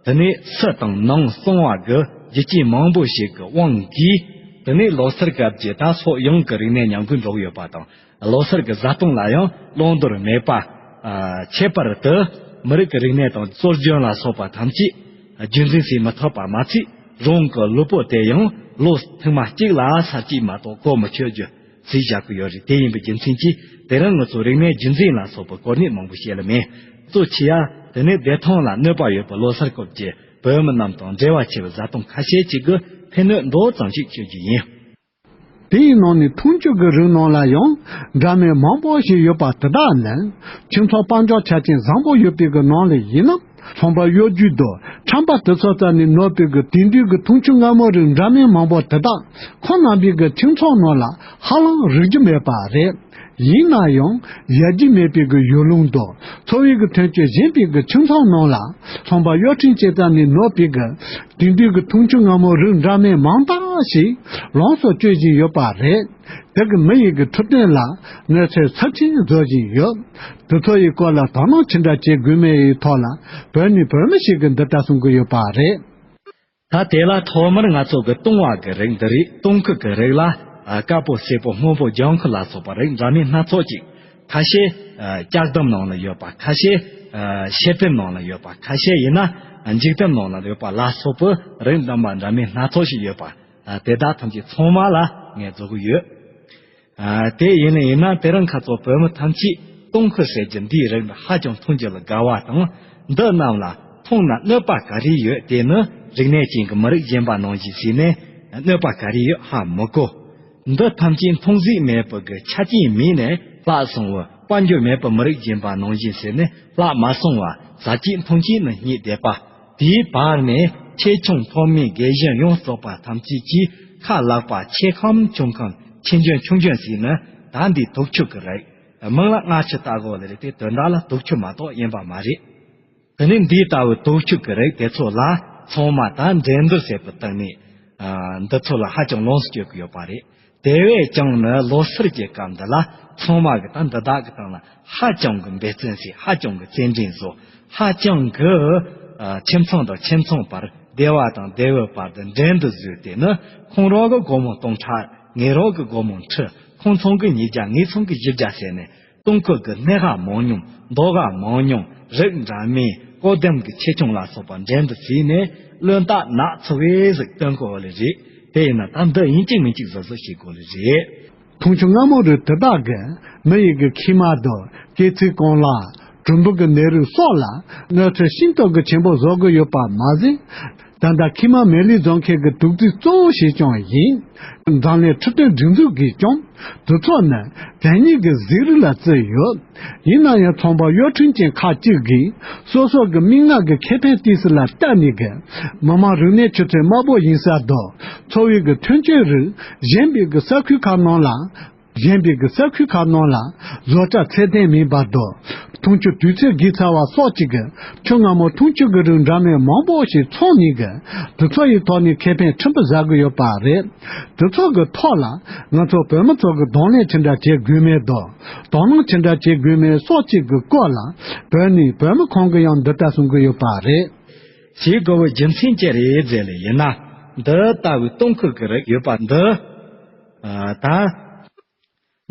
དེ་ནས་ཕྱི་དང་ནང་གསང་བ་གི་རྒྱུ་རྐྱེན་མང་པོ་ཞིག་གི་དབང་གིས། དེ་ནས་ལོ་གསར་སྐབས་ཀྱི་ད་ཕྱོགས་ཡོངས་ཀྱི་རིག་གནས་ཉམས་རྒུད་འགྲོ་གི་ཡོད་པ་དང་། ལོ་གསར་གྱི་བཟའ་བཏུང་ལ་ཡང་བླང་དོར་མེད་པ། ཨ། ཁྱད་པར་དུ་མི་རིགས་ཀྱི་རིག་གནས་དང་སྲོལ་རྒྱུན་ལ་སོགས་པ་ཐམས་ཅད་རྒྱུན་འཛིན་བྱེད་མི་ཐུབ་པ་མ་ཚད། རང་གི་ལུས་པོ་དེ་ཡང་ལོ་ཐེངས་མ་གཅིག་ལ་ཚར་གཅིག་མ་གཏོགས་གོ་མི་ཆོད་རྒྱུ་བྱས་བཞག་གི་ཡོད་རེད། དེ་ཡིན་པའི་རྒྱུ་མཚན་གྱིས་དེ་རིང་ང་ཚོ་རིག་གནས་རྒྱུན་འཛིན་ལ་སོགས་པའི་གོ་གནས་མང་པོ་བཤད་ལ་མེད། གཙོ་ཆེ་ཡ་དེ་ནི་བདེ་ཐང་ལ་གནོད་པ་ཡོད་པའི་ལོ་གསར་སྐབས་ཀྱི་བོད་མི་རྣམས་དང་འབྲེལ་བ་ཆེ་བའི་བཟའ་བཏུང་ཁ་ཤས་ཅིག་གི་ཕན་གནོད་མདོ་ཙམ་ཞིག་བཤད་རྒྱུ་ཡིན། དེའི་ནང་ནས་འཐུང་ཆུ་གི་རིགས་ནང་ལ་ཡང་འདྲ་མིན་མང་པོ་ཞིག་ཡོད་པ་དེ་དག་ནི། ཁྱིམ་ཚང་དཔལ་འབྱོར་ཆ་རྐྱེན་བཟང་པོ་ཡོད་པའི་གི་ནང་ལ་ཡིན་ན། ཚོང་པ་གཡོ་སྒྱུ་དང་ཁྲམ་པ་དེ་ཚོ་རྩ་ནས་ནོར་བུ་གི་དེང་དུས་ཀྱི་འཐུང་ཆུ་མངར་མོ་རིགས་འདྲ་མིན་མང་པོ་དེ་དག་ཁོང་རྣམ་པའི་གི་ཁྱིམ་ཚང་ནང་ལ་ཧ་ལམ་རིག་རྒྱུ་མེད་པ་རེད། ཡིན་ན་ཡང་ཡར་རྒྱས་མེད་པའི་གི་ཡུལ་ལུང་དང་འཚོ་བའི་གི་ཐོན་སྐྱེད་ཞན་པའི་གི་ཁྱིམ་ཚང་ནང་ལ་ཚོང་པ་གཡོ་ཁྲིན་ཅེ་རྩ་ནས་ནོར་བུ་གི་དེང་དུས་ཀྱི་འཐུང་ཆུ་མངར་མོ་རིགས་འདྲ་མིན་མང་དག་ཞིག་ལོངས་སུ་སྤྱོད་བཞིན་ཡོད་པ་རེད། དེ་གི་མི་ཡི་གི་འཕྲོད་བསྟེན་ལ་གནོད་འཚེ་ཚབས་ཆེན་བཟོ་བཞིན་ཡོད། དེ་ཚོ་ཡི་སྐོར་ལ་དོ་སྣང་ཅི་འདྲ་བྱེད་དགོས་མེད་ཡི་ཐོག་ལ་བོད་ནས་བོད་མི་ཞིག་གིས་འདི་ལྟར་གསུང་གི་ཡོད་པ་རེད། ད་དེ་ལ་ཐོག་མར་ང་ཚོ་གི་བཏུང་བ་གི་རིགས་འདི་རིགས་བཏུང་ཁུ་གི་རིགས་ལ་ཨ། དཀར་པོ་སེར་པོ་སྔོན་པོ་ལྗང་ཁུ་ལ་སོགས་པ་རིགས་འདྲ་མིན་སྣ་ཚོགས་ཅིག་ཁ་ཤས་ཨ། ལྕགས་ལྡུམ་ནང་ལ་ཡོད་པ། ཁ་ཤས་ཨ། ཤེལ་ལྡུམ་ནང་ལ་ཡོད་པ། ཁ་ཤས་ཡིན་ན་འགྱིག་ལྡུམ་ནང་ལ་ཡོད་པ་ལ་སོགས་པའི་རིགས་འདྲ་མ་འདྲ་མིན་སྣ་ཚོགས་ཤིག་ཡོད་པ། ཨ། དེ་དག་ཐམས་ཅད་ཚང་མ་ལ་ངས་རྫོགས་ཀྱི་ཡོད། ཨ། དེ་ཡིན་ན་ཡིན་ན་དེ་རིང་ཁ་ཚོ་བོད་མི་ཐམས་ཅད་བཏུང་ཁུ་ཟེར་རྒྱུ་འདིའི་རིགས་ཧ་ཅང་འཐུང་རྒྱུ་ལ་དགའ་བ་དང་འདི་རྣམས་ལ་འཐུང་ན་གནོད་པ་ག་རེ་ཡོད། དེ་ནི་རིག་གནས་ཅན་གྱི་མི་རིགས་གཞན་པ་ནང་བཞིན་བྱས་ནས་གནོད་པ་ག་རེ་ཡོད་ཧ་མི་གོ། འདི་ཐམས་ཅད་འཐུང་ཟིག་མེད་པའི་གི་ཆ་རྐྱེན་མེད་ནས་ལྷག་སོང་བ། དཔལ་འབྱོར་མེད་པའི་མི་རིགས་གཞན་པ་ནང་བཞིན་ཟེར་ནས་ལྷག་མ་སོང་བ། ཟ་སྐྱིད་འཐུང་སྐྱིད་ནི་སྙེག་བསྡད་པ། དེའི་བར་ནས་ཆེ་ཆུང་མཐོ་དམན་རྒས་གཞོན་ཡོངས་རྫོགས་པ་ཐམས་ཅད་ཀྱིས་ཁ་ལག་པ་ཆེ་ཁམ་ཆུང་ཁམ་ཆེ་འཇོན་ཆུང་འཇོན་ཟེར་ནི་ད་འདི་དུག་ཆུ་གི་རིགས། མིང་ལ་སྔ་ཕྱི་ལྟ་དགོས་ལེ་རེད་དེ་དོན་དག་ལ་དུག་ཆུ་མ་གཏོགས་ཡིན་པ་མ་རེད། དེ་ནས་འདི་ལྟ་བུའི་དུག་ཆུ་གི་རིགས་དེ་ཚོ་ལ་ཚང་མ་ད་འགྲན་བསྡུར་ཟེར་བའི་སྟེང་ནས་ཨ། འདི་ཚོ་ལ་ཧ་ཅང་ལོངས་སུ་སྤྱོད་ཀྱི་ཡོད་པ་རེད། དེ་བས་ཀྱང་ནི་ལོ་སར་གྱི་སྐབས་འདི་ལ་ཚང་མ་གི་ད་འདི་དག་གི་སྟེང་ལ་ཧ་ཅང་གི་འབད་བརྩོན་བྱས། ཧ་ཅང་གི་རྩེད་འགྲན་བཟོ། ཧ་ཅང་གི་ཨ། ཁྱིམ་ཚང་དང་ཁྱིམ་ཚང་བར། སྡེ་བ་དང་སྡེ་བའི་བར་དུ་འགྲན་བསྡུར་བཟོས་ཏེ་ནི་ཁོང་རང་གི་སྒོར་མོ་སྟོང་ཕྲག་ངེད་རང་གི་སྒོར་མོ་ཁྲི། ཁོང་ཚང་གི་ཉིས་བརྒྱ། ངེད་ཚང་གི་བཞི་བརྒྱ་བྱས་ནས། སྟོང་ཁུག་གི་སྣེ་ཁ་མང་ཉུང་། མདོག་ཁ་མང་ཉུང་། རིགས་འདྲ་མིན། བཀོད་འདོམས་ཀྱི་ཆེ་ཆུང་ལ་སོགས་པ་འགྲན་དུ་བྱས་ནས་བློན་རྟགས་སྣ་ཚོགས་པའི་ཟིག་སྟོན་གོ་ལེ་རེད། དེ་ཡིན་ན་ད་འདི་ཡིན་གཅིག་མིན་གཅིག་བཟོ་བཟོ་བྱེད་དགོས་ལེ་རེད། འཐུང་ཆུ་མངར་མོ་རིགས་དེ་དག་གིས་མི་ཡི་གི་མཁལ་མ་དང་སྐེ་ཚིགས་རྐང་ལག་གྲུམ་བུ་གི་ནད་རིགས་སོགས་ལ་གནོད་འཚེ་ཤིན་ཏུ་གི་ཆེན་པོ་བཟོ་གི་ཡོད་པ་མ་ཟད། ད་ལྟ་མཁལ་མ་མེ་ལི་བཟོ་མཁན་གྱི་དུག་རྫས་གཙོ་བོ་ཞིག་ཀྱང་ཡིན། འཛམ་གླིང་འཕྲོད་བསྟེན་སྒྲིག་འཛུགས་ཀྱིས་ཀྱང་དུས་ཚོད་ནི་གད་སྙིགས་ཀྱི་གཟུགས་རིས་ལ་བརྩིས་ཡོད། ཡིན་ན་ཡང་ཚོང་པ་གཡོ་ཁྲིན་ཅན་ཁག་ཅིག་གིས་སོ་སོ་གི་མིག་སྔར་གྱི་ཁེ་ཕན་ཏོག་ཙམ་ལ་བལྟས་ནས་གི་མི་མང་རིག་གནས་ཆུ་ཚད་དམའ་པོ་ཡིན་ས་དང་འཚོ་བའི་གི་ཐོན་སྐྱེད་རིགས་གཞན་པའི་གི་ས་ཁུལ་ཁག་ནང་ལ། གཞན་པའི་གི་ས་ཁུལ་ཁག་ནང་ལ་བཟོ་གྲྭ་ཚད་ལྡན་མིན་པ་དང་། འཐུང་ཆུ་དུས་ཚོད་བརྒལ་ཚར་བ་སོགས་ཀྱི་གི་ཆུ་མངར་མོ་འཐུང་ཆུ་གི་རིགས་འདྲ་མིན་མང་པོ་ཞིག་འཚོང་ནས་གི་དུས་ཚོད་ཡི་ཐོག་ནས་ཁེ་ཕན་ཕྲན་བུ་ཟ་གི་ཡོད་པ་རེད། དུས་ཚོད་ཀྱི་ཐོག་ལ་ང་ཚོ་བོད་མི་ཚོ་གི་གདོང་ལེན་ཅི་འདྲ་བྱེད་དགོས་མེད་དང་དོ་སྣང་ཅི་འདྲ་བྱེད་དགོས་མེད་སོགས་ཀྱི་གི་སྐོར་ལ་བོད་ནས་བོད་མི་ཁོང་གིས་ཡང་འདི་ལྟར་གསུང་གི་ཡོད་པ་རེད། བྱེད་དགོས་པའི་རྒྱུ་མཚན་ཅི་རེད་ཟེར་ལེ་ཡིན་ན། འདི་ལྟ་བུའི་སྟོང་ཁུག་གི་རིགས་ཡོད་པ་འདི། ཨ། ད།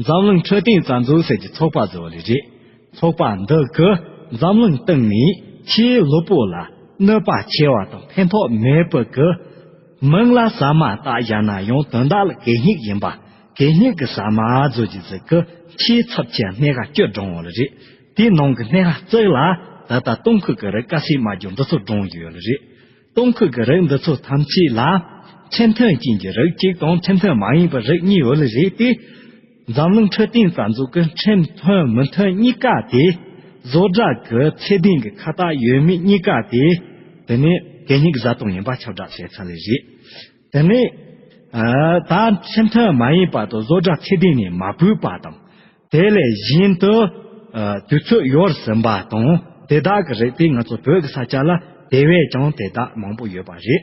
འཛམ་གླིང་འཕྲོད་བསྟེན་རྩ་འཛུགས་ཟེར་གྱི་ཚོགས་པ་བཟོ་བ་ལེ་རེད། ཚོགས་པ་འདི་གིས་འཛམ་གླིང་སྟེང་ནས་ཆེས་ལུས་པོ་ལ་གནོད་པ་ཆེ་བ་དང་ཕན་ཐོགས་མེད་པའི་གི་མིང་ལ་ཟ་མ་བཏགས་བཞག་ན་ཡང་དོན་དག་ལ་གད་སྙིགས་ཡིན་པ། གད་སྙིགས་ཀྱི་ཟ་མ་བཟོ་རྒྱུ་ཟིག་གི་ཆེས་ཚབས་ཆེ་སྣེ་ཁ་བཅུ་བགྲངས་བ་ལེ་རེད། དེའི་ནང་གི་སྣེ་ཁ་གཅིག་ལ་ད་ལྟ་སྟོང་ཁུག་གི་རིགས་དཀར་སེར་དམར་ལྗང་འདི་ཚོ་བགྲངས་ཡོད་ལེ་རེད། སྟོང་ཁུག་གི་རིགས་འདི་ཚོ་ཐམས་ཅད་ལ་ཁྲིམས་མཐུན་ཅན་གྱི་རིགས་གཅིག་དང་ཁྲིམས་མཐུན་མ་ཡིན་པའི་རིགས་གཉིས་ཡོད་ལེ་རེད་དེ། འཛམ་གླིང་འཕྲོད་བསྟེན་རྩ་འཛུགས་ཀྱི་ཁྲིམས་མཐུན་མི་མཐུན་གཉིས་ཀ་དེ། བཟོ་གྲྭ་གི་ཚད་ལྡན་གྱི་ཁ་བཏགས་ཡོད་མེད་གཉིས་ཀ་དེ། དེ་ནས་གད་སྙིགས་བཟའ་བཏུང་ཡིན་པ་ཁྱབ་བསྒྲགས་བྱས་ཚར་ལེ་རེད། དེ་ནས་ཨ། ད་ཁྲིམས་མཐུན་མ་ཡིན་པ་དང་བཟོ་གྲྭ་ཚད་ལྡན་ནས་མ་བུད་པ་དང་། དེ་ལས་གཞན་དུ་ཨ། དུས་ཚོད་ཡོལ་ཟིན་པ་དང་དེ་དག་གི་རིགས་དེ་ང་ཚོ་བོད་ཀྱི་ས་ཆ་ལ་དེ་བས་ཀྱང་དེ་དག་མང་པོ་ཡོད་པ་རེད།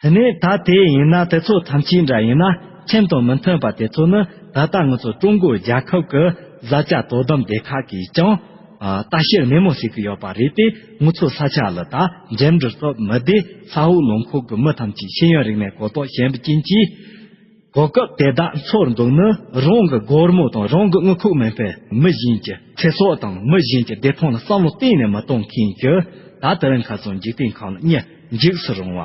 དེ་ནས་ད་དེ་ཡིན་ན་དེ་ཚོ་ཐམས་ཅད་འདྲ་ཡིན་ན་ཁྲིམས་དང་མི་མཐུན་པ་དེ་ཚོ་ནི་ད་ལྟ་ང་ཚོ་ཀྲུང་གོ་རྒྱལ་ཁབ་ཀྱི་བཟའ་བཅའ་དོ་དམ་སྡེ་ཁག་གིས་ཀྱང་ཨ། ལྟ་བཤེར་ནན་མོ་བྱེད་ཀྱི་ཡོད་པ་རེད་དེ། ང་ཚོ་ས་ཆ་ལ་ད་འགྲིམ་འགྲུལ་སྟབས་མི་བདེ་ས་འོག་ལུང་ཁུག་གི་མི་ཐམས་ཅད་ཤེས་ཡོན་རིག་གནས་གོ་རྟོགས་ཞན་པ་ཅན་གྱིས་གོ་སྐབས་དེ་དག་འཚོལ་འདུག་ནི་རང་གི་སྒོར་མོ་དང་རང་གི་དངུལ་ཁུག་མིན་པའི་མི་གཞན་གྱི་ཚེ་སྲོག་དང་མི་གཞན་གྱི་བདེ་ཐང་ལ་བསམ་བློ་གཏན་ནས་མི་གཏོང་མཁན་གྱི་ད་དེ་རིང་ཁ་སང་འཇིག་རྟེན་ཁམས་ལ་གཉིད་འཇིགས་སུ་རུང་བ།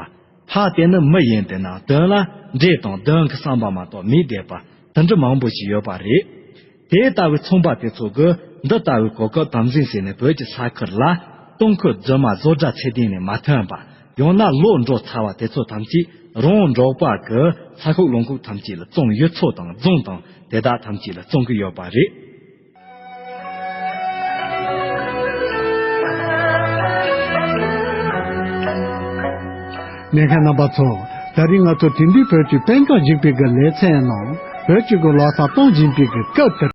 ཕ་དེ་ནི་མི་ཡིན་དེ་ན་དོན་ལ་འདྲེ་དང་གདོན་གྱི་བསམ་པ་མ་གཏོགས་མེད་བསྡད་པ་དེ་འདྲ་མང་པོ་ཞིག་ཡོད་པ་རེད། དེ་ལྟ་བུའི་ཚོང་པ་དེ་ཚོ་གིས་འདི་ལྟ་བུའི་གོ་སྐབས་དམ་འཛིན་བྱས་ནས་བོད་ཀྱི་ས་ཁུལ་ལ་སྟོང་ཁུག་རྫུན་མ་བཟོ་གྲྭ་ཚད་ལྡན་ནས་མ་ཐོན་པ་ཡང་ན་ལོག་འགྲོ་ཚར་བ་དེ་ཚོ་ཐམས་ཅད་རང་འབྲོག་པ་གི་ས་ཁུག་ལུང་ཁུག་ཐམས་ཅད་ལ་བཙོང་ཡུལ་ཚོ་དང་རྫོང་དང་དེ་དག་ཐམས་ཅད་ལ་བཙོང་གི་ཡོད་པ་རེད། ལེན་མཁན་རྣམ་པ་ཚོ། ད་རིང་ང་ཚོ་དེང་དུས་བོད་ཀྱི་དཔེ་འགའ་ཞིག་པའི་གི་ལེ་ཚན་ནང་བོད་ཀྱི་གི་ལོ་གསར་གཏོང་བཞིན་པའི་གི་སྐབས་དེར།